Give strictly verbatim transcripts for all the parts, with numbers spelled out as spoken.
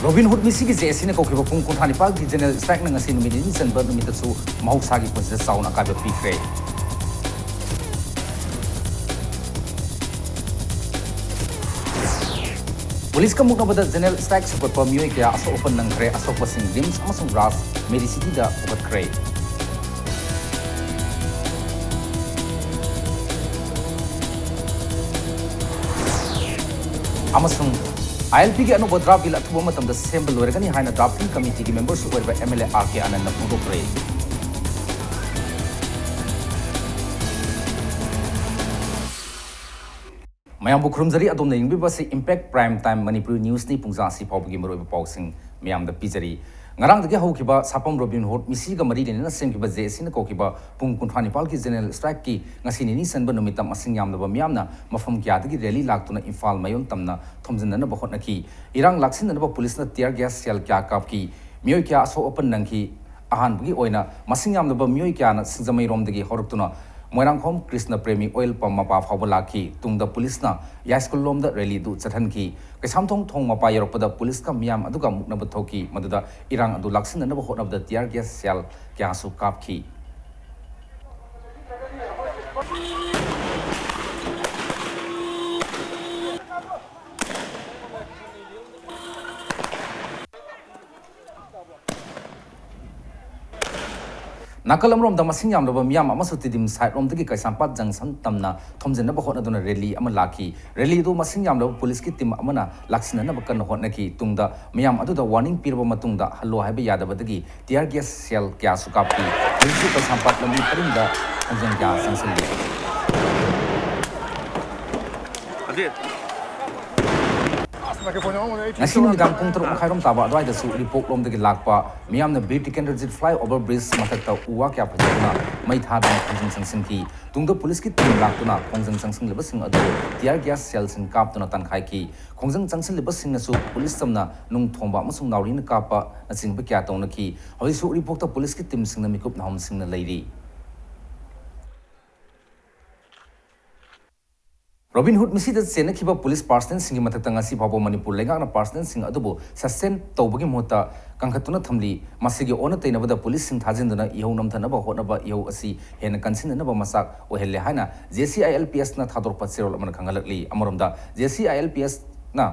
Robin ꯍꯨꯗ ꯃꯤꯁꯤꯒꯤ J ꯑꯦ ꯁꯤꯅ ꯀꯧꯈꯤꯕ ꯄꯨꯡ ꯀꯨꯟꯊ꯭ꯔꯥ ꯅꯤꯄꯥꯜꯒꯤ ꯖꯦꯅꯔꯦꯜ ꯁ꯭ꯇ꯭ꯔꯥꯏꯛꯅ ꯉꯁꯤ ꯅꯨꯃꯤꯠ ꯅꯤꯅꯤ ꯆꯟꯕ ꯅꯨꯃꯤꯠꯇꯁꯨ ꯃꯍꯧꯁꯥꯒꯤ ꯄꯨꯟꯁꯤꯗ ꯆꯥꯎꯅ ꯑꯀꯥꯏꯕ ꯄꯤꯈ꯭ꯔꯦ꯫ ꯄꯨꯂꯤꯁꯀ ꯃꯨꯛꯅꯕꯗ ꯖꯦꯅꯔꯦꯜ ꯁ꯭ꯇ꯭ꯔꯥꯏꯛ ꯁꯧꯒꯠꯄ ꯃꯤꯑꯣꯏ ꯀꯌꯥ ꯑꯁꯣꯛ ꯑꯄꯟ ꯅꯪꯈ꯭ꯔꯦ꯫ ꯑꯁꯣꯛꯄꯁꯤꯡ ꯔꯤꯝꯁ ꯑꯃꯁꯨꯡ ꯔꯥꯖ ꯃꯦꯗꯤꯁꯤꯇꯤꯗ ꯄꯨꯈꯠꯈ꯭ꯔꯦ꯫ ꯑꯃꯁꯨꯡ ꯑꯥꯏ ꯑꯦꯜ ꯄꯤꯒꯤ ꯑꯅꯧꯕ ꯗ꯭ꯔꯥꯐ ꯕꯤꯜ ꯑꯊꯨꯕ ꯃꯇꯝꯗ ꯁꯦꯝꯕ ꯂꯣꯏꯔꯒꯅꯤ ꯍꯥꯏꯅ ꯗ꯭ꯔꯥꯐꯇꯤꯡ ꯀꯃꯤꯇꯤꯒꯤ ꯃꯦꯝꯕꯔꯁꯨ ꯑꯣꯏꯔꯤꯕ ꯑꯦꯝ ꯑꯦꯜ ꯑꯦ ꯑꯥꯔ ꯀꯦ ꯑꯥꯅꯟꯗꯅ ꯐꯣꯡꯗꯣꯛꯈ꯭ꯔꯦ꯫ ꯃꯌꯥꯝꯕꯨ ꯈꯨꯔꯨꯝꯖꯔꯤ꯫ ꯑꯗꯣꯝꯅ ꯌꯦꯡꯕꯤꯕ ꯑꯁꯤ ꯏꯝꯄꯦꯛ ꯄ꯭ꯔꯥꯏꯝ ꯇꯥꯏꯝ ꯃꯅꯤꯄꯨꯔꯤ ꯅ꯭ꯌꯨꯁꯅꯤ꯫ ꯄꯨꯡꯖꯥ ꯑꯁꯤ ꯐꯥꯎꯕꯒꯤ ꯃꯔꯨꯑꯣꯏꯕ ꯄꯥꯎꯁꯤꯡ ꯃꯌꯥꯝꯗ ꯄꯤꯖꯔꯤ꯫ ꯉꯔꯥꯡꯗꯒꯤ ꯍꯧꯈꯤꯕ ꯁꯥꯄꯝ ꯔꯣꯕꯤꯟ ꯍꯨꯗ ꯃꯤꯁꯤꯒ ꯃꯔꯤ ꯂꯩꯅꯅ ꯁꯦꯝꯈꯤꯕ ꯖꯦ ꯑꯦ ꯁꯤꯅ ꯀꯧꯈꯤꯕ ꯄꯨꯡ ꯀꯨꯟꯊ꯭ꯔꯥ ꯅꯤꯄꯥꯜꯒꯤ ꯖꯦꯅꯔꯦꯜ ꯁ꯭ꯇ꯭ꯔꯥꯏꯛꯀꯤ ꯉꯁꯤ ꯅꯤꯅꯤ ꯆꯟꯕ ꯅꯨꯃꯤꯠꯇ ꯃꯁꯤꯡ ꯌꯥꯝꯂꯕ ꯃꯤꯌꯥꯝꯅ ꯃꯐꯝ ꯀꯌꯥꯗꯒꯤ ꯔꯦꯂꯤ ꯂꯥꯛꯇꯨꯅ ꯏꯝꯐꯥꯜ ꯃꯌꯣꯟ ꯇꯝꯅ ꯊꯣꯝꯖꯤꯟꯅꯅꯕ ꯍꯣꯠꯅꯈꯤ꯫ ꯏꯔꯥꯡ ꯂꯥꯛꯁꯤꯟꯅꯅꯕ ꯄꯨꯂꯤꯁꯅ tear gas shell ꯀꯌꯥ ꯀꯥꯞꯈꯤ꯫ ꯃꯤꯑꯣꯏ ꯀꯌꯥ ꯑꯁꯣꯛ ꯑꯄꯟ ꯅꯪꯈꯤ꯫ ꯑꯍꯥꯟꯕꯒꯤ ꯑꯣꯏꯅ ꯃꯁꯤꯡ ꯌꯥꯝꯂꯕ ꯃꯤꯑꯣꯏ ꯀꯌꯥꯅ ꯁꯤꯡꯖꯃꯩꯔꯣꯝꯗꯒꯤ ꯍꯧꯔꯛꯇꯨꯅ ꯃꯣꯏꯔꯥꯡꯈꯣꯝ ꯀ꯭ꯔꯤꯁꯅ ꯄ꯭ꯔꯦꯃꯤ ꯑꯣꯏꯜ ꯄꯝ ꯃꯄꯥ ꯐꯥꯎꯕ ꯂꯥꯛꯈꯤ꯫ ꯇꯨꯡꯗ ꯄꯨꯂꯤꯁꯅ ꯌꯥꯏꯁ꯭ꯀꯨꯜ ꯂꯣꯝꯗ ꯔꯦꯂꯤꯗꯨ ꯆꯠꯍꯟꯈꯤ꯫ ꯀꯩꯁꯥꯝꯊꯣꯡ ꯊꯣꯡ ꯃꯄꯥ ꯌꯧꯔꯛꯄꯗ ꯄꯨꯂꯤꯁꯀ ꯃꯤꯌꯥꯝ ꯑꯗꯨꯒ ꯃꯨꯛꯅꯕ ꯊꯣꯛꯈꯤ꯫ ꯃꯗꯨꯗ ꯏꯔꯥꯡ ꯑꯗꯨ ꯂꯥꯛꯁꯤꯟꯅꯅꯕ ꯍꯣꯠꯅꯕꯗ tear gas shell ꯀꯌꯥꯁꯨ ꯀꯥꯞꯈꯤ꯫ ꯅꯥꯀꯜ ꯑꯃꯔꯣꯝꯗ ꯃꯁꯤꯡ ꯌꯥꯝꯂꯕ ꯃꯤꯌꯥꯝ ꯑꯃꯁꯨ ꯇꯤꯗꯤꯝ ꯁꯥꯏꯠ ꯔꯣꯝꯗꯒꯤ ꯀꯩꯁꯥꯝꯄꯥꯠ ꯖꯪꯁꯟ ꯇꯝꯅ ꯊꯣꯝꯖꯤꯟꯅꯕ ꯍꯣꯠꯅꯗꯨꯅ ꯔꯦꯂꯤ ꯑꯃ ꯂꯥꯛꯈꯤ꯫ ꯔꯦꯂꯤ ꯑꯗꯨ ꯃꯁꯤꯡ ꯌꯥꯝꯂꯕ ꯄꯨꯂꯤꯁꯀꯤ ꯇꯤꯝ ꯑꯃꯅ ꯂꯥꯛꯁꯤꯟꯅꯅꯕ ꯀꯟꯅ ꯍꯣꯠꯅꯈꯤ꯫ ꯇꯨꯡꯗ ꯃꯤꯌꯥꯝ ꯑꯗꯨꯗ ꯋꯥꯔꯅꯤꯡ ꯄꯤꯔꯕ ꯃꯇꯨꯡꯗ ꯍꯜꯂꯣ ꯍꯥꯏꯕ ꯌꯥꯗꯕꯗꯒꯤ tear gas shell ꯀꯌꯥꯁꯨ ꯀꯥꯞꯈꯤ꯫ ꯍꯧꯖꯤꯛꯁꯨ ꯀꯩꯁꯥꯝꯄꯥꯠ ꯂꯝꯕꯤ ꯄꯔꯤꯡꯗ ꯈꯣꯡꯖꯪ ꯀꯌꯥ ꯆꯪꯁꯤꯜꯂꯤ꯫ ꯉꯁꯤ ꯅꯨꯃꯤꯗꯥꯡ ꯄꯨꯡ ꯇꯔꯨꯛ ꯃꯈꯥꯏꯔꯣꯝ ꯇꯥꯕ ꯑꯗꯨꯋꯥꯏꯗꯁꯨ ꯎꯔꯤꯄꯣꯛꯂꯣꯝꯗꯒꯤ ꯂꯥꯛꯄ ꯃꯤꯌꯥꯝꯅ ꯕꯤꯔ ꯇꯤꯀꯦꯟꯗ꯭ꯔꯖꯤꯠ flyover bridge ꯃꯊꯛꯇ ꯎ ꯋꯥ ꯀꯌꯥ ꯐꯩꯗꯣꯛꯇꯨꯅ ꯃꯩ ꯊꯥꯗꯨꯅ ꯈꯣꯡꯖꯪ ꯆꯪꯁꯤꯟꯈꯤ꯫ ꯇꯨꯡꯗ ꯄꯨꯂꯤꯁꯀꯤ ꯇꯤꯝ ꯂꯥꯛꯇꯨꯅ ꯈꯣꯡꯖꯪ ꯆꯪꯁꯤꯜꯂꯤꯕꯁꯤꯡ ꯑꯗꯨ tear gas shellꯁꯤꯡ ꯀꯥꯞꯇꯨꯅ ꯇꯥꯟꯈꯥꯏꯈꯤ꯫ ꯈꯣꯡꯖꯪ ꯆꯪꯁꯤꯜꯂꯤꯕꯁꯤꯡꯅꯁꯨ ꯄꯨꯂꯤꯁ ꯇꯝꯅ ꯅꯨꯡ ꯊꯣꯝꯕ ꯑꯃꯁꯨꯡ ꯅꯥꯎꯔꯤꯅ ꯀꯥꯞꯄꯅꯆꯤꯡꯕ ꯀꯌꯥ ꯇꯧꯅꯈꯤ꯫ ꯍꯧꯖꯤꯛꯁꯨ ꯎꯔꯤꯄꯣꯛꯇ ꯄꯨꯂꯤꯁꯀꯤ ꯇꯤꯝꯁꯤꯡꯅ ꯃꯤꯀꯨꯞ ꯅꯥꯍꯨꯝꯁꯤꯡꯅ ꯂꯩꯔꯤ꯫ ꯔꯣꯕꯤꯟ ꯍꯨꯗ ꯃꯤꯁꯤꯗ ꯆꯦꯟꯅꯈꯤꯕ ꯄꯨꯂꯤꯁ ꯄꯥꯔꯁꯅꯦꯜꯁꯤꯡꯒꯤ ꯃꯊꯛꯇ ꯉꯁꯤ ꯐꯥꯎꯕ ꯃꯅꯤꯄꯨꯔ ꯂꯩꯉꯥꯛꯅ ꯄꯥꯔꯁꯅꯦꯜꯁꯤꯡ ꯑꯗꯨꯕꯨ ꯁꯁꯄꯦꯟ ꯇꯧꯕꯒꯤ ꯃꯍꯨꯠꯇ ꯀꯟꯈꯠꯇꯨꯅ ꯊꯝꯂꯤ꯫ ꯃꯁꯤꯒꯤ ꯑꯣꯟꯅ ꯇꯩꯅꯕꯗ ꯄꯨꯂꯤꯁꯁꯤꯡ ꯊꯥꯖꯤꯟꯗꯨꯅ ꯏꯍꯧ ꯅꯝꯊꯅꯕ ꯍꯣꯠꯅꯕ ꯏꯍꯧ ꯑꯁꯤ ꯍꯦꯟꯅ ꯀꯟꯁꯤꯟꯅꯅꯕ ꯃꯆꯥꯛ ꯑꯣꯏꯍꯜꯂꯦ ꯍꯥꯏꯅ JCILPSꯅ ꯊꯥꯗꯣꯔꯛꯄ ꯆꯦꯔꯣꯜ ꯑꯃꯅ ꯈꯪꯍꯜꯂꯛꯂꯤ꯫ ꯑꯃꯔꯣꯝꯗ, JCILPSꯅ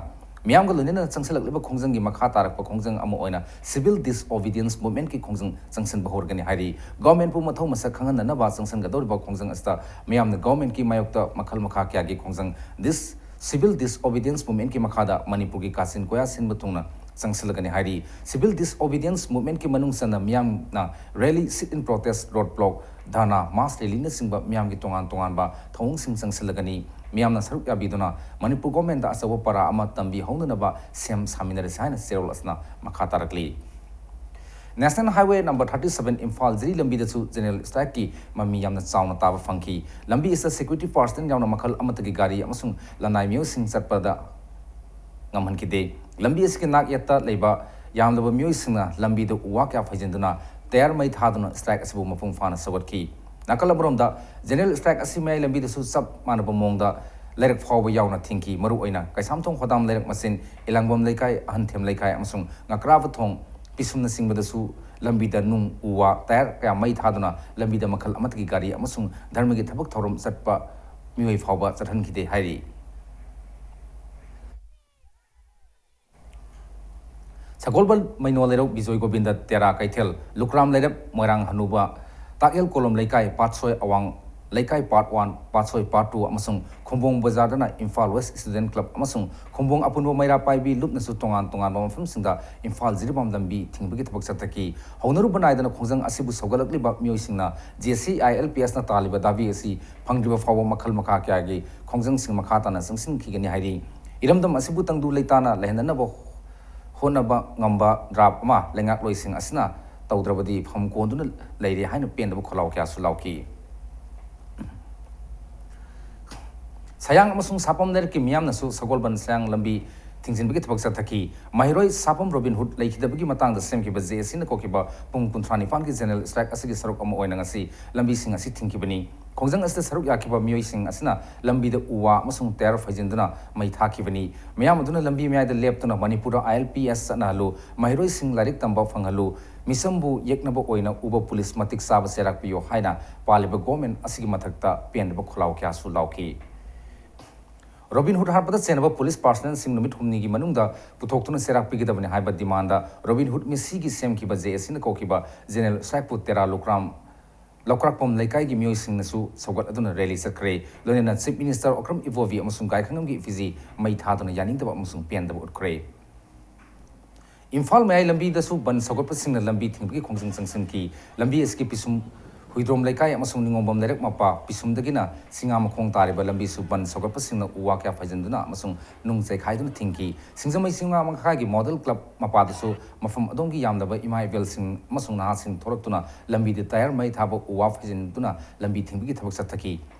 ꯃꯤꯌꯥꯝꯒ ꯂꯣꯏꯅꯅ ꯆꯪꯁꯤꯜꯂꯛꯂꯤꯕ ꯈꯣꯡꯖꯪꯒꯤ ꯃꯈꯥ ꯇꯥꯔꯛꯄ ꯈꯣꯡꯖꯪ ꯑꯃ ꯑꯣꯏꯅ civil disobedience movementꯀꯤ ꯈꯣꯡꯖꯪ ꯆꯪꯁꯤꯟꯕ ꯍꯧꯔꯒꯅꯤ ꯍꯥꯏꯔꯤ꯫ Governmentꯄꯨ ꯃꯊꯧ ꯃꯁꯛ ꯈꯪꯍꯟꯅꯅꯕ ꯆꯪꯁꯤꯟꯒꯗꯧꯔꯤꯕ ꯈꯣꯡꯖꯪ ꯑꯁꯤꯗ ꯃꯤꯌꯥꯝꯅ governmentꯀꯤ ꯃꯥꯌꯣꯛꯇ ꯃꯈꯜ ꯃꯈꯥ ꯀꯌꯥꯒꯤ ꯈꯣꯡꯖꯪ dis civil disobedience movementꯀꯤ ꯃꯈꯥꯗ ꯃꯅꯤꯄꯨꯔꯒꯤ ꯀꯥꯆꯤꯟ ꯀꯣꯌꯥ ꯁꯤꯟꯕ ꯊꯨꯡꯅ ꯆꯪꯁꯤꯜꯂꯒꯅꯤ ꯍꯥꯏꯔꯤ꯫ Civil disobedience movementꯀꯤ ꯃꯅꯨꯡ ꯆꯟꯅ ꯃꯤꯌꯥꯝꯅ rally, sit in protest, road block, ꯙꯔꯅꯥ, mass rallyꯅꯆꯤꯡꯕ ꯃꯤꯌꯥꯝꯒꯤ ꯇꯣꯉꯥꯟ ꯇꯣꯉꯥꯟꯕ ꯊꯧꯑꯣꯡꯁꯤꯡ ꯆꯪꯁꯤꯜꯂꯒꯅꯤ꯫ ꯃꯤꯌꯥꯝꯅ ꯁꯔꯨꯛ ꯌꯥꯕꯤꯗꯨꯅ ꯃꯅꯤꯄꯨꯔ governmentꯇ ꯑꯆꯧꯕ ꯄꯔꯥ ꯑꯃ ꯇꯝꯕꯤꯍꯧꯅꯅꯕ ꯁꯦꯝ ꯁꯥꯃꯤꯟꯅꯔꯁꯤ ꯍꯥꯏꯅ ꯆꯦꯔꯣꯜ ꯑꯁꯤꯅ ꯃꯈꯥ ꯇꯥꯔꯛꯂꯤ꯫ National Highway number thirty seven Imphal ꯖꯤꯔꯤ ꯂꯝꯕꯤꯗꯁꯨ general strikeꯀꯤ ꯃꯃꯤ ꯌꯥꯝꯅ ꯆꯥꯎꯅ ꯇꯥꯕ ꯐꯪꯈꯤ꯫ ꯂꯝꯕꯤ ꯑꯁꯤꯗ security personnel ꯌꯥꯎꯅ ꯃꯈꯜ ꯑꯃꯠꯇꯒꯤ ꯒꯥꯔꯤ ꯑꯃꯁꯨꯡ ꯂꯅꯥꯏ ꯃꯤꯑꯣꯏꯁꯤꯡ ꯆꯠꯄꯗ ꯉꯝꯍꯟꯈꯤꯗꯦ꯫ ꯂꯝꯕꯤ ꯑꯁꯤꯒꯤ ꯅꯥꯛ ꯌꯦꯠꯇ ꯂꯩꯕ ꯌꯥꯝꯂꯕ ꯃꯤꯑꯣꯏꯁꯤꯡꯅ ꯂꯝꯕꯤꯗ ꯎ ꯋꯥ ꯀꯌꯥ ꯐꯩꯖꯤꯟꯗꯨꯅ tyre ꯃꯩ ꯊꯥꯗꯨꯅ strike ꯑꯁꯤꯕꯨ ꯃꯄꯨꯡ ꯐꯥꯅ ꯁꯧꯒꯠꯈꯤ꯫ ꯅꯥꯀꯜ ꯑꯃꯔꯣꯝꯗ, general strike ꯑꯁꯤ ꯃꯌꯥꯏ ꯂꯝꯕꯤꯗꯁꯨ ꯆꯞ ꯃꯥꯟꯅꯕ ꯃꯑꯣꯡꯗ ꯂꯩꯔꯛ ꯐꯥꯎꯕ ꯌꯥꯎꯅ ꯊꯤꯡꯈꯤ꯫ ꯃꯔꯨꯑꯣꯏꯅ ꯀꯩꯁꯥꯝꯊꯣꯡ ꯈꯣꯗꯥꯝ ꯂꯩꯔꯛ ꯃꯆꯤꯟ, ꯏꯂꯥꯡꯕꯝ ꯂꯩꯀꯥꯏ, ꯑꯍꯟꯊꯦꯝ ꯂꯩꯀꯥꯏ ꯑꯃꯁꯨꯡ ꯉꯀ꯭ꯔꯥꯕ ꯊꯣꯡ, ꯄꯤꯁꯨꯝꯅꯆꯤꯡꯕꯗꯁꯨ ꯂꯝꯕꯤꯗ ꯅꯨꯡ, ꯎ ꯋꯥ, tyre ꯀꯌꯥ ꯃꯩ ꯊꯥꯗꯨꯅ ꯂꯝꯕꯤꯗ ꯃꯈꯜ ꯑꯃꯠꯇꯒꯤ ꯒꯥꯔꯤ ꯑꯃꯁꯨꯡ ꯙꯔꯃꯒꯤ ꯊꯕꯛ ꯊꯧꯔꯝ ꯆꯠꯄ ꯃꯤꯑꯣꯏ ꯐꯥꯎꯕ ꯆꯠꯍꯟꯈꯤꯗꯦ ꯍꯥꯏꯔꯤ꯫ ꯁꯒꯣꯜꯕꯟ ꯃꯩꯅꯣ ꯂꯩꯔꯧ ꯕꯤꯖꯣꯏ ꯒꯣꯕꯤꯟꯗ ꯇꯦꯔꯥ ꯀꯩꯊꯦꯜ, ꯂꯨꯀ꯭ꯔꯥꯝ ꯂꯩꯔꯛ ꯃꯣꯏꯔꯥꯡ ꯍꯅꯨꯕ, ꯇꯥꯛꯌꯦꯜ ꯀꯣꯂꯣꯝ ꯂꯩꯀꯥꯏ, ꯄꯥꯠꯁꯣꯏ ꯑꯋꯥꯡ ꯂꯩꯀꯥꯏ part one, ꯄꯥꯠꯁꯣꯏ part two ꯑꯃꯁꯨꯡ ꯈꯨꯝꯕꯣꯡ ꯕꯖꯥꯔꯗꯅ ꯏꯝꯐꯥꯜ ꯋꯦꯁ ꯁ꯭ꯇꯨꯗꯦꯟ ꯀ꯭ꯂꯕ ꯑꯃꯁꯨꯡ ꯈꯨꯝꯕꯣꯡ ꯑꯄꯨꯟꯕ ꯃꯩꯔꯥ ꯄꯥꯏꯕꯤ ꯂꯨꯞꯅꯁꯨ ꯇꯣꯉꯥꯟ ꯇꯣꯉꯥꯟꯕ ꯃꯐꯝꯁꯤꯡꯗ ꯏꯝꯐꯥꯜ ꯖꯤꯔꯤꯕꯥꯝ ꯂꯝꯕꯤ ꯊꯤꯡꯕꯒꯤ ꯊꯕꯛ ꯆꯠꯊꯈꯤ꯫ ꯍꯧꯅꯔꯨꯕ ꯅꯥꯏꯗꯅ ꯈꯣꯡꯖꯪ ꯑꯁꯤꯕꯨ ꯁꯧꯒꯠꯂꯛꯂꯤꯕ ꯃꯤꯑꯣꯏꯁꯤꯡꯅ JCILPSꯅ ꯇꯥꯜꯂꯤꯕ ꯗꯥꯕꯤ ꯑꯁꯤ ꯐꯪꯗ꯭ꯔꯤꯕ ꯐꯥꯎꯕ ꯃꯈꯜ ꯃꯈꯥ ꯀꯌꯥꯒꯤ ꯈꯣꯡꯖꯪꯁꯤꯡ ꯃꯈꯥ ꯇꯥꯅ ꯆꯪꯁꯤꯟꯈꯤꯒꯅꯤ ꯍꯥꯏꯔꯤ꯫ ꯏꯔꯝꯗꯝ ꯑꯁꯤꯕꯨ ꯇꯪꯗꯨ ꯂꯩꯇꯥꯅ ꯂꯩꯍꯟꯅꯅꯕ ꯍꯣꯠꯅꯕ ꯉꯝꯕ ꯗ꯭ꯔꯥꯐ ꯑꯃ ꯂꯩꯉꯥꯛꯂꯣꯏꯁꯤꯡ ꯑꯁꯤꯅ ꯇꯧꯗ꯭ꯔꯕꯗꯤ ꯐꯝ ꯀꯣꯟꯗꯨꯅ ꯂꯩꯔꯦ ꯍꯥꯏꯅ ꯄꯦꯟꯗꯕ ꯈꯣꯜꯂꯥꯎ ꯀꯌꯥꯁꯨ ꯂꯥꯎꯈꯤ꯫ ꯁꯌꯥꯡ ꯑꯃꯁꯨꯡ ꯁꯥꯄꯝ ꯂꯩꯔꯛꯀꯤ ꯃꯤꯌꯥꯝꯅꯁꯨ ꯁꯒꯣꯜꯕꯟ ꯁꯌꯥꯡ ꯂꯝꯕꯤ ꯊꯤꯡꯖꯤꯟꯕꯒꯤ ꯊꯕꯛ ꯆꯠꯊꯈꯤ꯫ ꯃꯍꯩꯔꯣꯏ ꯁꯥꯄꯝ ꯔꯣꯕꯤꯟ ꯍꯨꯗ ꯂꯩꯈꯤꯗꯕꯒꯤ ꯃꯇꯥꯡꯗ ꯁꯦꯝꯈꯤꯕ ꯖꯦ ꯑꯦ ꯁꯤꯅ ꯀꯧꯈꯤꯕ ꯄꯨꯡ ꯀꯨꯟꯊ꯭ꯔꯥ ꯅꯤꯄꯥꯟꯒꯤ ꯖꯦꯅꯔꯦꯜ ꯁ꯭ꯇ꯭ꯔꯥꯏꯛ ꯑꯁꯤꯒꯤ ꯁꯔꯨꯛ ꯑꯃ ꯑꯣꯏꯅ ꯉꯁꯤ ꯂꯝꯕꯤꯁꯤꯡ ꯑꯁꯤ ꯊꯤꯡꯈꯤꯕꯅꯤ꯫ ꯈꯣꯡꯖꯪ ꯑꯁꯤꯗ ꯁꯔꯨꯛ ꯌꯥꯈꯤꯕ ꯃꯤꯑꯣꯏꯁꯤꯡ ꯑꯁꯤꯅ ꯂꯝꯕꯤꯗ ꯎ ꯋꯥ ꯑꯃꯁꯨꯡ ꯇꯌꯥꯔ ꯐꯩꯖꯤꯟꯗꯨꯅ ꯃꯩ ꯊꯥꯈꯤꯕꯅꯤ꯫ ꯃꯤꯌꯥꯝ ꯑꯗꯨꯅ ꯂꯝꯕꯤ ꯃꯌꯥꯏꯗ ꯂꯦꯞꯇꯨꯅ "ꯃꯅꯤꯄꯨꯔꯗ ꯑꯥꯏ ꯑꯦꯜ ꯄꯤ ꯑꯦꯁ ꯆꯠꯅꯍꯜꯂꯨ, ꯃꯍꯩꯔꯣꯏꯁꯤꯡ ꯂꯥꯏꯔꯤꯛ ꯇꯝꯕ ꯐꯪꯍꯜꯂꯨ, ꯃꯤꯁꯝꯕꯨ ꯌꯦꯛꯅꯕ ꯑꯣꯏꯅ ꯎꯕ ꯄꯨꯂꯤꯁ ꯃꯇꯤꯛ ꯆꯥꯕ ꯆꯩꯔꯥꯛ ꯄꯤꯌꯨ" ꯍꯥꯏꯅ ꯄꯥꯜꯂꯤꯕ ꯒꯣꯔꯃꯦꯟ ꯑꯁꯤꯒꯤ ꯃꯊꯛꯇ ꯄꯦꯟꯗꯕ ꯈꯣꯜꯂꯥꯎ ꯀꯌꯥꯁꯨ ꯂꯥꯎꯈꯤ꯫ ꯔꯣꯕꯤꯟ ꯍꯨꯗ ꯍꯥꯠꯄꯗ ꯆꯦꯟꯅꯕ ꯄꯨꯂꯤꯁ ꯄꯥꯔꯁꯅꯦꯜꯁꯤꯡ ꯅꯨꯃꯤꯠ ꯍꯨꯝꯅꯤꯒꯤ ꯃꯅꯨꯡꯗ ꯄꯨꯊꯣꯛꯇꯨꯅ ꯆꯩꯔꯥꯛ ꯄꯤꯒꯗꯕꯅꯤ ꯍꯥꯏꯕ ꯗꯤꯃꯥꯟꯗ ꯔꯣꯕꯤꯟ ꯍꯨꯗ ꯃꯤꯁꯤꯒꯤ ꯁꯦꯝꯈꯤꯕ ꯖꯦ ꯑꯦ ꯁꯤꯅ ꯀꯧꯈꯤꯕ ꯖꯦꯅꯔꯦꯜ ꯁ꯭ꯇ꯭ꯔꯥꯏꯛꯄꯨ ꯇꯦꯔꯥ ꯂꯨꯀ꯭ꯔꯥꯝ ꯂꯧꯀ꯭ꯔꯥꯛꯄꯝ ꯂꯩꯀꯥꯏꯒꯤ ꯃꯤꯑꯣꯏꯁꯤꯡꯅꯁꯨ ꯁꯧꯒꯠꯂꯗꯨꯅ ꯔꯦꯂꯤ ꯆꯠꯈ꯭ꯔꯦ꯫ ꯂꯣꯏꯅꯅ ꯆꯤꯐ ꯃꯤꯅꯤꯁꯇꯔ ꯑꯣꯀ꯭ꯔꯝ ꯏꯕꯣꯕꯤ ꯑꯃꯁꯨꯡ ꯒꯥꯏꯈꯪꯉꯝꯒꯤ ꯏꯐꯤꯖꯤ ꯃꯩ ꯊꯥꯗꯨꯅ ꯌꯥꯅꯤꯡꯗꯕ ꯑꯃꯁꯨꯡ ꯄꯦꯟꯗꯕ ꯎꯠꯈ꯭ꯔꯦ꯫ ꯏꯝꯐꯥꯜ ꯃꯌꯥꯏ ꯂꯝꯕꯤꯗꯁꯨ ꯕꯟ ꯁꯧꯒꯠꯄꯁꯤꯡꯅ ꯂꯝꯕꯤ ꯊꯤꯡꯕꯒꯤ ꯈꯣꯡꯖꯪ ꯆꯪꯁꯤꯟꯈꯤ꯫ ꯂꯝꯕꯤ ꯑꯁꯤꯒꯤ ꯄꯤꯁꯨꯝ ꯍꯨꯏꯗ꯭ꯔꯣꯝ ꯂꯩꯀꯥꯏ ꯑꯃꯁꯨꯡ ꯅꯤꯉꯣꯝꯕꯝ ꯂꯩꯔꯛ ꯃꯄꯥ ꯄꯤꯁꯨꯝꯗꯒꯤꯅ ꯁꯤꯡꯉꯥ ꯃꯈꯣꯡ ꯇꯥꯔꯤꯕ ꯂꯝꯕꯤꯁꯨ ꯕꯟ ꯁꯧꯒꯠꯄꯁꯤꯡꯅ ꯎ ꯋꯥ ꯀꯌꯥ ꯐꯩꯖꯤꯟꯗꯨꯅ ꯑꯃꯁꯨꯡ ꯅꯨꯡ ꯆꯥꯏꯈꯥꯏꯗꯨꯅ ꯊꯤꯡꯈꯤ꯫ ꯁꯤꯡꯖꯃꯩ ꯆꯤꯡꯉꯥ ꯃꯈꯥꯒꯤ ꯃꯣꯗꯦꯜ ꯀ꯭ꯂꯕ ꯃꯄꯥꯗꯁꯨ ꯃꯐꯝ ꯑꯗꯣꯝꯒꯤ ꯌꯥꯝꯂꯕ ꯏꯃꯥ ꯏꯕꯦꯜꯁꯤꯡ ꯑꯃꯁꯨꯡ ꯅꯍꯥꯁꯤꯡ ꯊꯣꯛꯂꯛꯇꯨꯅ ꯂꯝꯕꯤꯗ ꯇꯌꯥꯔ ꯃꯩ ꯊꯥꯕ, ꯎ ꯋꯥ ꯐꯩꯖꯤꯟꯗꯨꯅ ꯂꯝꯕꯤ ꯊꯤꯡꯕꯒꯤ ꯊꯕꯛ ꯆꯠꯊꯈꯤ꯫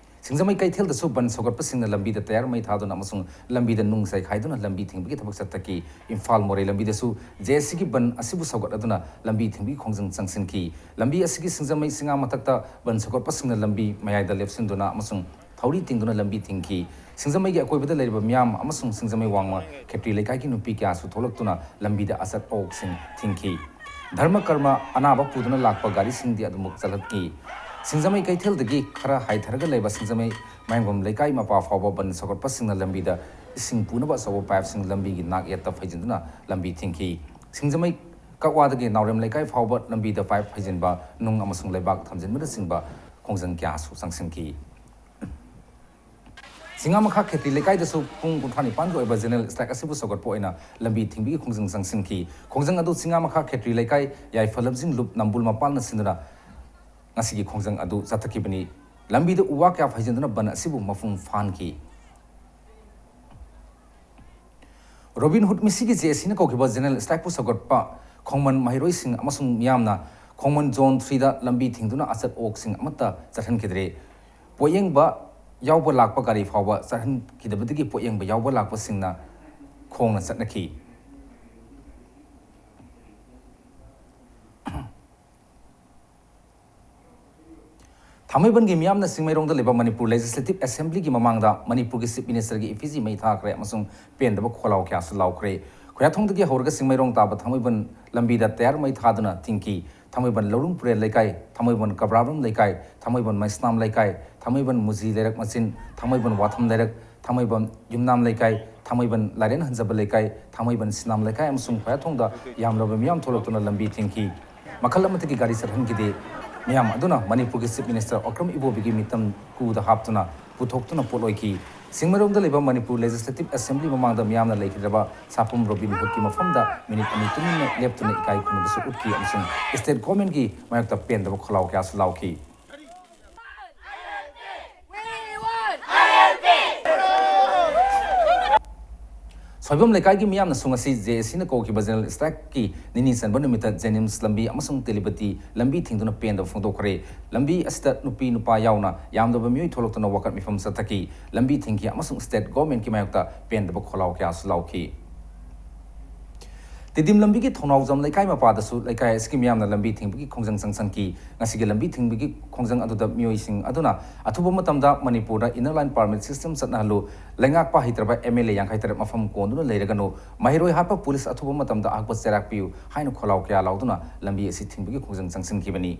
ꯁꯤꯡꯖꯃꯩ ꯀꯩꯊꯦꯜꯗꯁꯨ ꯕꯟ ꯁꯧꯒꯠꯄꯁꯤꯡꯅ ꯂꯝꯕꯤꯗ ꯇꯌꯥꯔ ꯃꯩ ꯊꯥꯗꯨꯅ ꯑꯃꯁꯨꯡ ꯂꯝꯕꯤꯗ ꯅꯨꯡ ꯆꯥꯏꯈꯥꯏꯗꯨꯅ ꯂꯝꯕꯤ ꯊꯤꯡꯕꯒꯤ ꯊꯕꯛ ꯆꯠꯊꯈꯤ꯫ ꯏꯝꯐꯥꯜ ꯃꯣꯔꯦ ꯂꯝꯕꯤꯗꯁꯨ ꯖꯦ ꯑꯦ ꯁꯤꯒꯤ ꯕꯟ ꯑꯁꯤꯕꯨ ꯁꯧꯒꯠꯂꯗꯨꯅ ꯂꯝꯕꯤ ꯊꯤꯡꯕꯒꯤ ꯈꯣꯡꯖꯪ ꯆꯪꯁꯤꯟꯈꯤ꯫ ꯂꯝꯕꯤ ꯑꯁꯤꯒꯤ ꯁꯤꯡꯖꯃꯩ ꯆꯤꯡꯉꯥ ꯃꯊꯛꯇ ꯕꯟ ꯁꯧꯒꯠꯄꯁꯤꯡꯅ ꯂꯝꯕꯤ ꯃꯌꯥꯏꯗ ꯂꯦꯞꯁꯤꯟꯗꯨꯅ ꯑꯃꯁꯨꯡ ꯊꯧꯔꯤ ꯇꯤꯡꯗꯨꯅ ꯂꯝꯕꯤ ꯊꯤꯡꯈꯤ꯫ ꯁꯤꯡꯖꯃꯩꯒꯤ ꯑꯀꯣꯏꯕꯗ ꯂꯩꯔꯤꯕ ꯃꯤꯌꯥꯝ ꯑꯃꯁꯨꯡ ꯁꯤꯡꯖꯃꯩ ꯋꯥꯡꯃ ꯈꯦꯇ꯭ꯔꯤ ꯂꯩꯀꯥꯏꯒꯤ ꯅꯨꯄꯤ ꯀꯌꯥꯁꯨ ꯊꯣꯛꯂꯛꯇꯨꯅ ꯂꯝꯕꯤꯗ ꯑꯆꯠ ꯑꯋꯣꯛꯁꯤꯡ ꯊꯤꯡꯈꯤ꯫ ꯙꯔꯃ ꯀꯔꯃ ꯑꯅꯥꯕ ꯄꯨꯗꯨꯅ ꯂꯥꯛꯄ ꯒꯥꯔꯤꯁꯤꯡꯗꯤ ꯑꯗꯨꯃꯛ ꯆꯠꯍꯟꯈꯤ꯫ ꯁꯤꯡꯖꯃꯩ ꯀꯩꯊꯦꯜꯗꯒꯤ ꯈꯔ ꯍꯥꯏꯊꯔꯒ ꯂꯩꯕ ꯁꯤꯡꯖꯃꯩ ꯃꯌꯥꯡꯒꯨꯝ ꯂꯩꯀꯥꯏ ꯃꯄꯥ ꯐꯥꯎꯕ ꯕꯟ ꯁꯧꯒꯠꯄꯁꯤꯡꯅ ꯂꯝꯕꯤꯗ ꯏꯁꯤꯡ ꯄꯨꯅꯕ ꯑꯆꯧꯕ ꯄꯥꯏꯞꯁꯤꯡ ꯂꯝꯕꯤꯒꯤ ꯅꯥꯛ ꯌꯦꯠꯇ ꯐꯩꯖꯤꯟꯗꯨꯅ ꯂꯝꯕꯤ ꯊꯤꯡꯈꯤ꯫ ꯁꯤꯡꯖꯃꯩ ꯀꯛꯋꯥꯗꯒꯤ ꯅꯥꯎꯔꯦꯝ ꯂꯩꯀꯥꯏ ꯐꯥꯎꯕ ꯂꯝꯕꯤꯗ ꯄꯥꯏꯞ ꯐꯩꯖꯤꯟꯕ, ꯅꯨꯡ ꯑꯃꯁꯨꯡ ꯂꯩꯕꯥꯛ ꯊꯝꯖꯤꯟꯕꯅꯆꯤꯡꯕ ꯈꯣꯡꯖꯪ ꯀꯌꯥꯁꯨ ꯆꯪꯁꯤꯟꯈꯤ꯫ ꯆꯤꯡꯉꯥ ꯃꯈꯥ ꯈꯦꯇ꯭ꯔꯤ ꯂꯩꯀꯥꯏꯗꯁꯨ ꯄꯨꯡ ꯀꯨꯟꯊ꯭ꯔꯥ ꯅꯤꯄꯥꯟꯒꯤ ꯑꯣꯏꯕ ꯖꯦꯅꯔꯦꯜ ꯁ꯭ꯇ꯭ꯔꯥꯏꯛ ꯑꯁꯤꯕꯨ ꯁꯧꯒꯠꯄ ꯑꯣꯏꯅ ꯂꯝꯕꯤ ꯊꯤꯡꯕꯒꯤ ꯈꯣꯡꯖꯪ ꯆꯪꯁꯤꯟꯈꯤ꯫ ꯈꯣꯡꯖꯪ ꯑꯗꯨ ꯆꯤꯡꯉꯥ ꯃꯈꯥ ꯈꯦꯇ꯭ꯔꯤ ꯂꯩꯀꯥꯏ ꯌꯥꯏꯐ ꯂꯝꯖꯤꯡ ꯂꯨꯞ ꯅꯝꯕꯨꯜ ꯃꯄꯥꯜꯅ ꯁꯤꯟꯗꯨꯅ ꯉꯁꯤꯒꯤ ꯈꯣꯡꯖꯪ ꯑꯗꯨ ꯆꯠꯊꯈꯤꯕꯅꯤ꯫ ꯂꯝꯕꯤꯗ ꯎ ꯋꯥ ꯀꯌꯥ ꯐꯩꯖꯤꯟꯗꯨꯅ ꯕꯟ ꯑꯁꯤꯕꯨ ꯃꯄꯨꯡ ꯐꯥꯍꯟꯈꯤ꯫ ꯔꯣꯕꯤꯟ ꯍꯨꯗ ꯃꯤꯁꯤꯒꯤ ꯖꯦ ꯑꯦ ꯁꯤꯅ ꯀꯧꯈꯤꯕ ꯖꯦꯅꯔꯦꯜ ꯁ꯭ꯇ꯭ꯔꯥꯏꯛꯄꯨ ꯁꯧꯒꯠꯄ ꯈꯣꯡꯃꯟ ꯃꯍꯩꯔꯣꯏꯁꯤꯡ ꯑꯃꯁꯨꯡ ꯃꯤꯌꯥꯝꯅ ꯈꯣꯡꯃꯟ ꯖꯣꯟ ꯊ꯭ꯔꯤꯗ ꯂꯝꯕꯤ ꯊꯤꯡꯗꯨꯅ ꯑꯆꯠ ꯑꯋꯣꯛꯁꯤꯡ ꯑꯃꯠꯇ ꯆꯠꯍꯟꯈꯤꯗ꯭ꯔꯦ꯫ ꯄꯣꯠꯌꯦꯡꯕ ꯌꯥꯎꯕ ꯂꯥꯛꯄ ꯒꯥꯔꯤ ꯐꯥꯎꯕ ꯆꯠꯍꯟꯈꯤꯗꯕꯗꯒꯤ ꯄꯣꯠꯌꯦꯡꯕ ꯌꯥꯎꯕ ꯂꯥꯛꯄꯁꯤꯡꯅ ꯐꯣꯡꯅ ꯆꯠꯅꯈꯤ꯫ ꯊꯥꯡꯃꯩꯕꯟꯒꯤ ꯃꯤꯌꯥꯝꯅ ꯆꯤꯡꯃꯩꯔꯣꯡꯗ ꯂꯩꯕ ꯃꯅꯤꯄꯨꯔ Legislative Assemblyꯒꯤ ꯃꯃꯥꯡꯗ ꯃꯅꯤꯄꯨꯔꯒꯤ Chief Ministerꯒꯤ effigy ꯃꯩ ꯊꯥꯈ꯭ꯔꯦ ꯑꯃꯁꯨꯡ ꯄꯦꯟꯗꯕ ꯈꯣꯜꯂꯥꯎ ꯀꯌꯥꯁꯨ ꯂꯥꯎꯈ꯭ꯔꯦ꯫ ꯈꯣꯌꯥꯊꯣꯡꯗꯒꯤ ꯍꯧꯔꯒ ꯆꯤꯡꯃꯩꯔꯣꯡ ꯇꯥꯕ ꯊꯥꯡꯃꯩꯕꯟ ꯂꯝꯕꯤꯗ ꯇꯌꯥꯔ ꯃꯩ ꯊꯥꯗꯨꯅ ꯊꯤꯡꯈꯤ꯫ ꯊꯥꯡꯃꯩꯕꯟ ꯂꯧꯔꯨꯡ ꯄꯨꯔꯦꯜ ꯂꯩꯀꯥꯏ, ꯊꯥꯡꯃꯩꯕꯟ ꯀꯕ꯭ꯔꯥꯕꯝ ꯂꯩꯀꯥꯏ, ꯊꯥꯡꯃꯩꯕꯟ ꯃꯩꯁꯅꯥꯝ ꯂꯩꯀꯥꯏ, ꯊꯥꯡꯃꯩꯕꯟ ꯃꯨꯖꯤ ꯂꯩꯔꯛ ꯃꯆꯤꯟ, ꯊꯥꯡꯃꯩꯕꯟ ꯋꯥꯊꯝ ꯂꯩꯔꯛ, ꯊꯥꯡꯃꯩꯕꯟ ꯌꯨꯝꯅꯥꯝ ꯂꯩꯀꯥꯏ, ꯊꯥꯡꯃꯩꯕꯟ ꯂꯥꯏꯔꯦꯟ ꯍꯟꯖꯕ ꯂꯩꯀꯥꯏ, ꯊꯥꯡꯃꯩꯕꯟ ꯁꯤꯅꯥꯝ ꯂꯩꯀꯥꯏ ꯑꯃꯁꯨꯡ ꯈꯣꯌꯥꯊꯣꯡꯗ ꯌꯥꯝꯂꯕ ꯃꯤꯌꯥꯝ ꯊꯣꯛꯂꯛꯇꯨꯅ ꯂꯝꯕꯤ ꯊꯤꯡꯈꯤ꯫ ꯃꯈꯜ ꯑꯃꯠꯇꯒꯤ ꯒꯥꯔꯤ ꯆꯠꯍꯟꯈꯤꯗꯦ꯫ ꯃꯤꯌꯥꯝ ꯑꯗꯨꯅ ꯃꯅꯤꯄꯨꯔꯒꯤ Chief Minister ꯑꯣꯀ꯭ꯔꯝ ꯏꯕꯣꯕꯤꯒꯤ ꯃꯤꯇꯝ ꯀꯨꯗ ꯍꯥꯞꯇꯨꯅ ꯄꯨꯊꯣꯛꯇꯨꯅ ꯄꯣꯠ ꯑꯣꯏꯈꯤ꯫ ꯆꯤꯡꯃꯩꯔꯣꯡꯗ ꯂꯩꯕ ꯃꯅꯤꯄꯨꯔ Legislative Assembly ꯃꯃꯥꯡꯗ ꯃꯤꯌꯥꯝꯅ ꯂꯩꯈꯤꯗ꯭ꯔꯕ ꯁꯥꯐꯝ ꯔꯣꯕꯤꯟ ꯍꯨꯗꯀꯤ ꯃꯐꯝꯗ ꯃꯤꯅꯤꯠ ꯑꯅꯤ ꯇꯨꯃꯤꯟꯅ ꯂꯦꯞꯇꯨꯅ ꯏꯀꯥꯏ ꯈꯨꯝꯅꯕꯁꯨ ꯎꯠꯈꯤ ꯑꯃꯁꯨꯡ State Governmentꯀꯤ ꯃꯥꯌꯣꯛꯇ ꯄꯦꯟꯗꯕ ꯈꯣꯜꯂꯥꯎ ꯀꯌꯥꯁꯨ ꯂꯥꯎꯈꯤ꯫ ꯁꯣꯏꯕꯝ ꯂꯩꯀꯥꯏꯒꯤ ꯃꯤꯌꯥꯝꯅꯁꯨ ꯉꯁꯤ JACꯅ ꯀꯧꯈꯤꯕ General Strikeꯀꯤ ꯅꯤꯅꯤ ꯆꯟꯕ ꯅꯨꯃꯤꯠꯇ ꯖꯦꯅꯤꯝꯁ ꯂꯝꯕꯤ ꯑꯃꯁꯨꯡ ꯇꯦꯂꯤꯄꯇꯤ ꯂꯝꯕꯤ ꯊꯤꯡꯗꯨꯅ ꯄꯦꯟꯗꯕ ꯐꯣꯡꯗꯣꯛꯈ꯭ꯔꯦ꯫ ꯂꯝꯕꯤ ꯑꯁꯤꯗ ꯅꯨꯄꯤ ꯅꯨꯄꯥ ꯌꯥꯎꯅ ꯌꯥꯝꯗꯕ ꯃꯤꯑꯣꯏ ꯊꯣꯛꯂꯛꯇꯨꯅ ꯋꯥꯀꯠ ꯃꯤꯐꯝ ꯆꯠꯊꯈꯤ꯫ ꯂꯝꯕꯤ ꯊꯤꯡꯈꯤ ꯑꯃꯁꯨꯡ State Governmentꯀꯤ ꯃꯥꯌꯣꯛꯇ ꯄꯦꯟꯗꯕ ꯈꯣꯜꯂꯥꯎ ꯀꯌꯥꯁꯨ ꯂꯥꯎꯈꯤ꯫ ꯇꯤꯗꯤꯝ ꯂꯝꯕꯤꯒꯤ ꯊꯣꯡꯅꯥꯎꯖꯝ ꯂꯩꯀꯥꯏ ꯃꯄꯥꯗꯁꯨ ꯂꯩꯀꯥꯏ ꯑꯁꯤꯒꯤ ꯃꯤꯌꯥꯝꯅ ꯂꯝꯕꯤ ꯊꯤꯡꯕꯒꯤ ꯈꯣꯡꯖꯪ ꯆꯪꯁꯤꯟꯈꯤ꯫ ꯉꯁꯤꯒꯤ ꯂꯝꯕꯤ ꯊꯤꯡꯕꯒꯤ ꯈꯣꯡꯖꯪ ꯑꯗꯨꯗ ꯃꯤꯑꯣꯏꯁꯤꯡ ꯑꯗꯨꯅ ꯑꯊꯨꯕ ꯃꯇꯝꯗ ꯃꯅꯤꯄꯨꯔꯗ Inner Line Permit System ꯆꯠꯅꯍꯜꯂꯨ, ꯂꯩꯉꯥꯛꯄ ꯍꯩꯇ꯭ꯔꯕ MLA ꯌꯥꯡꯈꯩ ꯇꯔꯦꯠ ꯃꯐꯝ ꯀꯣꯟꯗꯨꯅ ꯂꯩꯔꯒꯅꯨ, ꯃꯍꯩꯔꯣꯏ ꯍꯥꯠꯄ ꯄꯨꯂꯤꯁ ꯑꯊꯨꯕ ꯃꯇꯝꯗ ꯑꯍꯛꯄ ꯆꯩꯔꯥꯛ ꯄꯤꯌꯨ ꯍꯥꯏꯅ ꯈꯣꯜꯂꯥꯎ ꯀꯌꯥ ꯂꯥꯎꯗꯨꯅ ꯂꯝꯕꯤ ꯑꯁꯤ ꯊꯤꯡꯕꯒꯤ ꯈꯣꯡꯖꯪ ꯆꯪꯁꯤꯟꯈꯤꯕꯅꯤ꯫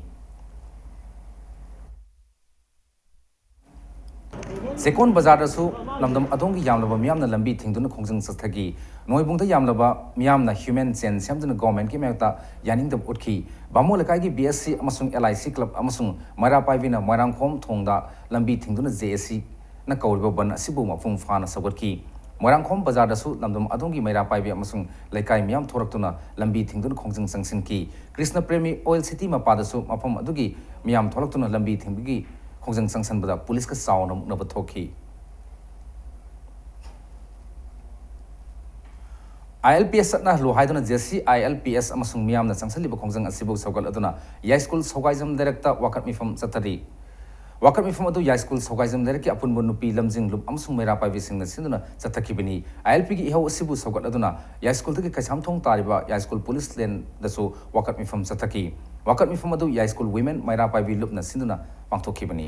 ꯆꯦꯛꯀꯣꯟ ꯕꯖꯥꯔꯗꯁꯨ ꯂꯝꯗꯝ ꯑꯗꯣꯝꯒꯤ ꯌꯥꯝꯂꯕ ꯃꯤꯌꯥꯝꯅ ꯂꯝꯕꯤ ꯊꯤꯡꯗꯨꯅ ꯈꯣꯡꯖꯪ ꯆꯠꯊꯈꯤ꯫ ꯅꯣꯏꯕꯨꯡꯗ ꯌꯥꯝꯂꯕ ꯃꯤꯌꯥꯝꯅ human chain ꯁꯦꯝꯗꯨꯅ governmentꯀꯤ ꯃꯥꯌꯣꯛꯇ ꯌꯥꯅꯤꯡꯗꯕ ꯎꯠꯈꯤ꯫ ꯕꯥꯃꯣꯟ ꯂꯩꯀꯥꯏꯒꯤ BSC ꯑꯃꯁꯨꯡ LIC club ꯑꯃꯁꯨꯡ ꯃꯩꯔꯥ ꯄꯥꯏꯕꯤꯅ ꯃꯣꯏꯔꯥꯡꯈꯣꯝ ꯊꯣꯡꯗ ꯂꯝꯕꯤ ꯊꯤꯡꯗꯨꯅ JACꯅ ꯀꯧꯔꯤꯕ ꯕꯟ ꯑꯁꯤꯕꯨ ꯃꯄꯨꯡ ꯐꯥꯅ ꯁꯧꯒꯠꯈꯤ꯫ ꯃꯣꯏꯔꯥꯡꯈꯣꯝ ꯕꯖꯥꯔꯗꯁꯨ ꯂꯝꯗꯝ ꯑꯗꯣꯝꯒꯤ ꯃꯩꯔꯥ ꯄꯥꯏꯕꯤ ꯑꯃꯁꯨꯡ ꯂꯩꯀꯥꯏ ꯃꯤꯌꯥꯝ ꯊꯣꯔꯛꯇꯨꯅ ꯂꯝꯕꯤ ꯊꯤꯡꯗꯨꯅ ꯈꯣꯡꯖꯪ ꯆꯪꯁꯤꯟꯈꯤ꯫ ꯀ꯭ꯔꯤꯁꯅ ꯄ꯭ꯔꯦꯃꯤ Oil City ꯃꯄꯥꯗꯁꯨ ꯃꯐꯝ ꯑꯗꯨꯒꯤ ꯃꯤꯌꯥꯝ ꯊꯣꯛꯂꯛꯇꯨꯅ ꯂꯝꯕꯤ ꯊꯤꯡꯕꯒꯤ ꯈꯣꯡꯖꯪ ꯆꯪꯁꯤꯟꯕꯗ ꯄꯨꯂꯤꯁꯀ ꯆꯥꯎꯅ ꯃꯨꯛꯅꯕ ꯊꯣꯛꯈꯤ꯫ ILPS ꯆꯠꯅꯍꯜꯂꯨ ꯍꯥꯏꯗꯨꯅ JCILPS ꯑꯃꯁꯨꯡ ꯃꯤꯌꯥꯝꯅ ꯆꯪꯁꯤꯜꯂꯤꯕ ꯈꯣꯡꯖꯪ ꯑꯁꯤꯕꯨ ꯁꯧꯒꯠꯂꯗꯨꯅ ꯌꯥꯏꯁ꯭ꯀꯨꯜ ꯁꯧꯒꯥꯏꯖꯝ ꯂꯩꯔꯛꯇ ꯋꯥꯀꯠ ꯃꯤꯐꯝ ꯆꯠꯊꯔꯤ꯫ ꯋꯥꯀꯠ ꯃꯤꯐꯝ ꯑꯗꯨ ꯌꯥꯏꯁ꯭ꯀꯨꯜ ꯁꯧꯒꯥꯏꯖꯝ ꯂꯩꯔꯛꯀꯤ ꯑꯄꯨꯟꯕ ꯅꯨꯄꯤ, ꯂꯝꯖꯤꯡ, ꯂꯨꯞ ꯑꯃꯁꯨꯡ ꯃꯩꯔꯥ ꯄꯥꯏꯕꯤꯁꯤꯡꯅ ꯁꯤꯟꯗꯨꯅ ꯆꯠꯊꯈꯤꯕꯅꯤ꯫ ꯑꯥꯏ ꯑꯦꯜ ꯄꯤꯒꯤ ꯏꯍꯧ ꯑꯁꯤꯕꯨ ꯁꯧꯒꯠꯂꯗꯨꯅ ꯌꯥꯏꯁ꯭ꯀꯨꯜꯗꯒꯤ ꯀꯩꯁꯥꯝꯊꯣꯡ ꯇꯥꯔꯤꯕ ꯌꯥꯏꯁ꯭ꯀꯨꯜ ꯄꯨꯂꯤꯁ ꯂꯦꯟꯗꯁꯨ ꯋꯥꯀꯠ ꯃꯤꯐꯝ ꯆꯠꯊꯈꯤ꯫ ꯋꯥꯀꯠ ꯃꯤꯐꯝ ꯑꯗꯨ ꯌꯥꯏꯁ꯭ꯀꯨꯜ ꯋꯤꯃꯦꯟ ꯃꯩꯔꯥ ꯄꯥꯏꯕꯤ ꯂꯨꯞꯅ ꯁꯤꯟꯗꯨꯅ ꯄꯥꯡꯊꯣꯛꯈꯤꯕꯅꯤ꯫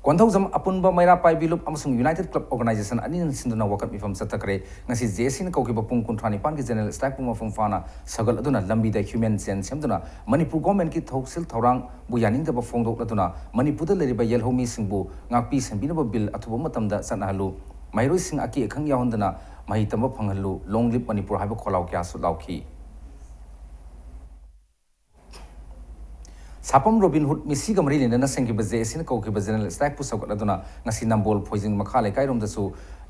ꯀꯣꯟꯊꯧꯖꯝ ꯑꯄꯨꯟꯕ ꯃꯩꯔꯥ ꯄꯥꯏꯕꯤ ꯂꯨꯞ ꯑꯃꯁꯨꯡ ꯌꯨꯅꯥꯏꯇꯦꯗ ꯀ꯭ꯂꯕ ꯑꯣꯔꯒꯅꯥꯏꯖꯦꯁꯟ ꯑꯅꯤꯅ ꯁꯤꯟꯗꯨꯅ ꯋꯥꯀꯠ ꯃꯤꯐꯝ ꯆꯠꯊꯈ꯭ꯔꯦ꯫ ꯉꯁꯤ ꯖꯦ ꯑꯦ ꯁꯤꯅ ꯀꯧꯈꯤꯕ ꯄꯨꯡ ꯀꯨꯟꯊ꯭ꯔꯥ ꯅꯤꯄꯥꯟꯒꯤ ꯖꯦꯅꯔꯦꯜ ꯁ꯭ꯇ꯭ꯔꯥꯏꯛꯄꯨ ꯃꯄꯨꯡ ꯐꯥꯅ ꯁꯧꯒꯠꯂꯗꯨꯅ ꯂꯝꯕꯤꯗ ꯍ꯭ꯌꯨꯃꯦꯟ ꯆꯦꯟ ꯁꯦꯝꯗꯨꯅ ꯃꯅꯤꯄꯨꯔ ꯒꯣꯔꯃꯦꯟꯠꯀꯤ ꯊꯧꯁꯤꯜ ꯊꯧꯔꯥꯡꯕꯨ ꯌꯥꯅꯤꯡꯗꯕ ꯐꯣꯡꯗꯣꯛꯂꯗꯨꯅ ꯃꯅꯤꯄꯨꯔꯗ ꯂꯩꯔꯤꯕ ꯌꯦꯜꯍꯧꯃꯤꯁꯤꯡꯕꯨ ꯉꯥꯛꯄꯤ ꯁꯦꯟꯕꯤꯅꯕ ꯕꯤꯜ ꯑꯊꯨꯕ ꯃꯇꯝꯗ ꯆꯠꯅꯍꯜꯂꯨ, ꯃꯍꯩꯔꯣꯏꯁꯤꯡ ꯑꯀꯤ ꯑꯈꯪ ꯌꯥꯎꯍꯟꯗꯅ ꯃꯍꯩ ꯇꯝꯕ ꯐꯪꯍꯜꯂꯨ, ꯂꯣꯡ ꯂꯤꯞ ꯃꯅꯤꯄꯨꯔ ꯍꯥꯏꯕ ꯈꯣꯜꯂꯥꯎ ꯀꯌꯥꯁꯨ ꯂꯥꯎꯈꯤ꯫ ꯁꯥꯄꯝ ꯔꯣꯕꯤꯟꯍꯨꯗ ꯃꯤꯁꯤꯒ ꯃꯔꯤ ꯂꯩꯅꯅ ꯁꯦꯝꯈꯤꯕ ꯖꯦ ꯑꯦ ꯁꯤꯅ ꯀꯧꯈꯤꯕ ꯖꯦꯅꯔꯦꯜ ꯁ꯭ꯇ꯭ꯔꯥꯏꯛꯄꯨ ꯁꯧꯒꯠꯂꯗꯨꯅ ꯉꯁꯤ ꯅꯝꯕꯣꯜ ꯐꯣꯏꯖꯤꯡ ꯃꯈꯥ ꯂꯩꯀꯥꯏꯔꯣꯝꯗꯁꯨ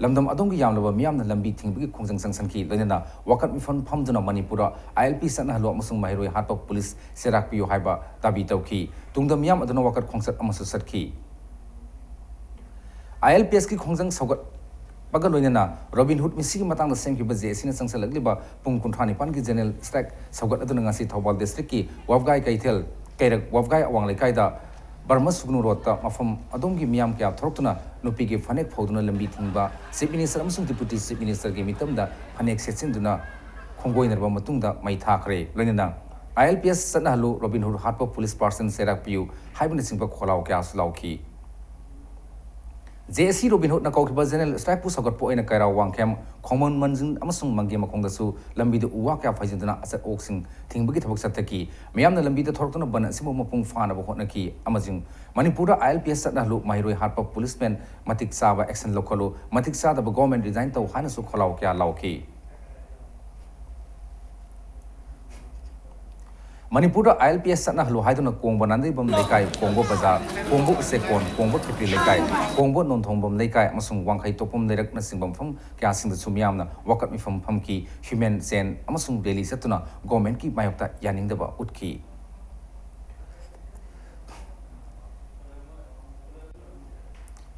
ꯂꯝꯗꯝ ꯑꯗꯣꯝꯒꯤ ꯌꯥꯝꯂꯕ ꯃꯤꯌꯥꯝꯅ ꯂꯝꯕꯤ ꯊꯤꯡꯕꯒꯤ ꯈꯣꯡꯖꯪ ꯆꯪꯁꯤꯟꯈꯤ꯫ ꯂꯣꯏꯅꯅ ꯋꯥꯀꯠ ꯃꯤꯐꯝ ꯐꯝꯗꯨꯅ ꯃꯅꯤꯄꯨꯔꯗ ꯑꯥꯏ ꯑꯦꯜ ꯄꯤ ꯆꯠꯅꯍꯜꯂꯨ ꯑꯃꯁꯨꯡ ꯃꯍꯩꯔꯣꯏ ꯍꯥꯠꯄ ꯄꯨꯂꯤꯁ ꯆꯩꯔꯥꯛ ꯄꯤꯌꯨ ꯍꯥꯏꯕ ꯗꯥꯕꯤ ꯇꯧꯈꯤ꯫ ꯇꯨꯡꯗ ꯃꯤꯌꯥꯝ ꯑꯗꯨꯅ ꯋꯥꯀꯠ ꯈꯣꯡꯆꯠ ꯑꯃꯁꯨ ꯆꯠꯈꯤ꯫ ꯑꯥꯏ ꯑꯦꯜ ꯄꯤ ꯑꯦꯁꯀꯤ ꯈꯣꯡꯖꯪ ꯁꯧꯒꯠꯄꯒ ꯂꯣꯏꯅꯅ ꯔꯣꯕꯤꯟꯍꯨꯗ ꯃꯤꯁꯤꯒꯤ ꯃꯇꯥꯡꯗ ꯁꯦꯝꯈꯤꯕ ꯖꯦ ꯑꯦ ꯁꯤꯅ ꯆꯪꯁꯤꯜꯂꯛꯂꯤꯕ ꯄꯨꯡ ꯀꯨꯟꯊ꯭ꯔꯥ ꯅꯤꯄꯥꯟꯒꯤ ꯖꯦꯅꯔꯦꯜ ꯁ꯭ꯇ꯭ꯔꯥꯏꯛ ꯁꯧꯒꯠꯂꯗꯨꯅ ꯉꯁꯤ ꯊꯧꯕꯥꯜ ꯗꯤꯁꯇ꯭ꯔꯤꯛꯀꯤ ꯋꯥꯕꯒꯥꯏ ꯀꯩꯊꯦꯜ, ꯀꯩꯔꯛ ꯋꯥꯕꯒꯥꯏ ꯑꯋꯥꯡ ꯂꯩꯀꯥꯏꯗ ꯕꯔꯃ ꯁꯨꯒꯅꯨ ꯔꯣꯗꯇ ꯃꯐꯝ ꯑꯗꯣꯝꯒꯤ ꯃꯤꯌꯥꯝ ꯀꯌꯥ ꯊꯣꯔꯛꯇꯨꯅ ꯅꯨꯄꯤꯒꯤ ꯐꯅꯦꯛ ꯐꯧꯗꯨꯅ ꯂꯝꯕꯤ ꯊꯤꯡꯕ, ꯆꯤꯐ ꯃꯤꯅꯤꯁꯇꯔ ꯑꯃꯁꯨꯡ ꯗꯤꯄ꯭ꯌꯨꯇꯤ ꯆꯤꯐ ꯃꯤꯅꯤꯁꯇꯔꯒꯤ ꯃꯤꯇꯝꯗ ꯐꯅꯦꯛ ꯁꯦꯠꯆꯤꯟꯗꯨꯅ ꯈꯣꯡꯒꯣꯏꯅꯔꯕ ꯃꯇꯨꯡꯗ ꯃꯩ ꯊꯥꯈ꯭ꯔꯦ꯫ ꯂꯣꯏꯅꯅ ꯑꯥꯏ ꯑꯦꯜ ꯄꯤ ꯑꯦꯁ ꯆꯠꯅꯍꯜꯂꯨ, ꯔꯣꯕꯤꯟꯍꯨꯗ ꯍꯥꯠꯄ ꯄꯨꯂꯤꯁ ꯄꯥꯔꯁꯟ ꯆꯩꯔꯥꯛ ꯄꯤꯌꯨ ꯍꯥꯏꯕꯅꯆꯤꯡꯕ ꯈꯣꯜꯂꯥꯎ ꯀꯌꯥꯁꯨ ꯂꯥꯎꯈꯤ꯫ ꯖꯦ ꯑꯦ ꯁꯤ ꯔꯣꯕꯤꯟꯍꯨꯗꯅ ꯀꯧꯈꯤꯕ ꯖꯦꯅꯔꯦꯜ ꯁ꯭ꯇ꯭ꯔꯥꯏꯛꯄꯨ ꯁꯧꯒꯠꯄ ꯑꯣꯏꯅ ꯀꯩꯔꯥꯎ ꯋꯥꯡꯈꯦꯝ, ꯈꯣꯡꯃꯟ ꯃꯟꯖꯤꯡ ꯑꯃꯁꯨꯡ ꯃꯪꯒꯦ ꯃꯈꯣꯡꯗꯁꯨ ꯂꯝꯕꯤꯗ ꯎ ꯋꯥ ꯀꯌꯥ ꯐꯩꯖꯤꯟꯗꯨꯅ ꯑꯆꯠ ꯑꯣꯛꯁꯤꯡ ꯊꯤꯡꯕꯒꯤ ꯊꯕꯛ ꯆꯠꯊꯈꯤ꯫ ꯃꯤꯌꯥꯝꯅ ꯂꯝꯕꯤꯗ ꯊꯣꯔꯛꯇꯨꯅ ꯕꯟ ꯑꯁꯤꯕꯨ ꯃꯄꯨꯡ ꯐꯥꯅꯕ ꯍꯣꯠꯅꯈꯤ ꯑꯃꯁꯨꯡ ꯃꯅꯤꯄꯨꯔꯗ ꯑꯥꯏ ꯑꯦꯜ ꯄꯤ ꯑꯦꯁ ꯆꯠꯅꯍꯜꯂꯨ, ꯃꯍꯩꯔꯣꯏ ꯍꯥꯠꯄ ꯄꯨꯂꯤꯁꯃꯦꯟ ꯃꯇꯤꯛ ꯆꯥꯕ ꯑꯦꯛꯁꯟ ꯂꯧꯈꯠꯂꯨ, ꯃꯇꯤꯛ ꯆꯥꯗꯕ ꯒꯣꯔꯃꯦꯟ ꯔꯤꯖꯥꯏꯟ ꯇꯧ ꯍꯥꯏꯅꯁꯨ ꯈꯣꯜꯂꯥꯎ ꯀꯌꯥ ꯂꯥꯎꯈꯤ꯫ ꯃꯅꯤꯄꯨꯔꯗ ꯑꯥꯏ ꯑꯦꯜ ꯄꯤ ꯑꯦꯁ ꯆꯠꯅꯍꯜꯂꯨ ꯍꯥꯏꯗꯨꯅ ꯀꯣꯡꯕ ꯅꯥꯟꯗꯩꯕꯝ ꯂꯩꯀꯥꯏ, ꯀꯣꯡꯕ ꯕꯖꯥꯔ, ꯀꯣꯡꯕ ꯎꯆꯦꯛꯀꯣꯟ, ꯀꯣꯡꯕ ꯈꯦꯇ꯭ꯔꯤ ꯂꯩꯀꯥꯏ, ꯀꯣꯡꯕ ꯅꯣꯡꯊꯣꯡꯕꯝ ꯂꯩꯀꯥꯏ ꯑꯃꯁꯨꯡ ꯋꯥꯡꯈꯩ ꯇꯣꯛꯐꯝ ꯂꯩꯔꯛꯅꯆꯤꯡꯕ ꯃꯐꯝ ꯀꯌꯥꯁꯤꯡꯗꯁꯨ ꯃꯤꯌꯥꯝꯅ ꯋꯥꯀꯠ ꯃꯤꯐꯝ ꯐꯝꯈꯤ꯫ ꯍ꯭ꯌꯨꯃꯦꯟ ꯆꯦꯟ ꯑꯃꯁꯨꯡ ꯔꯦꯂꯤ ꯆꯠꯇꯨꯅ ꯒꯣꯔꯃꯦꯟꯠꯀꯤ ꯃꯥꯌꯣꯛꯇ ꯌꯥꯅꯤꯡꯗꯕ ꯎꯠꯈꯤ꯫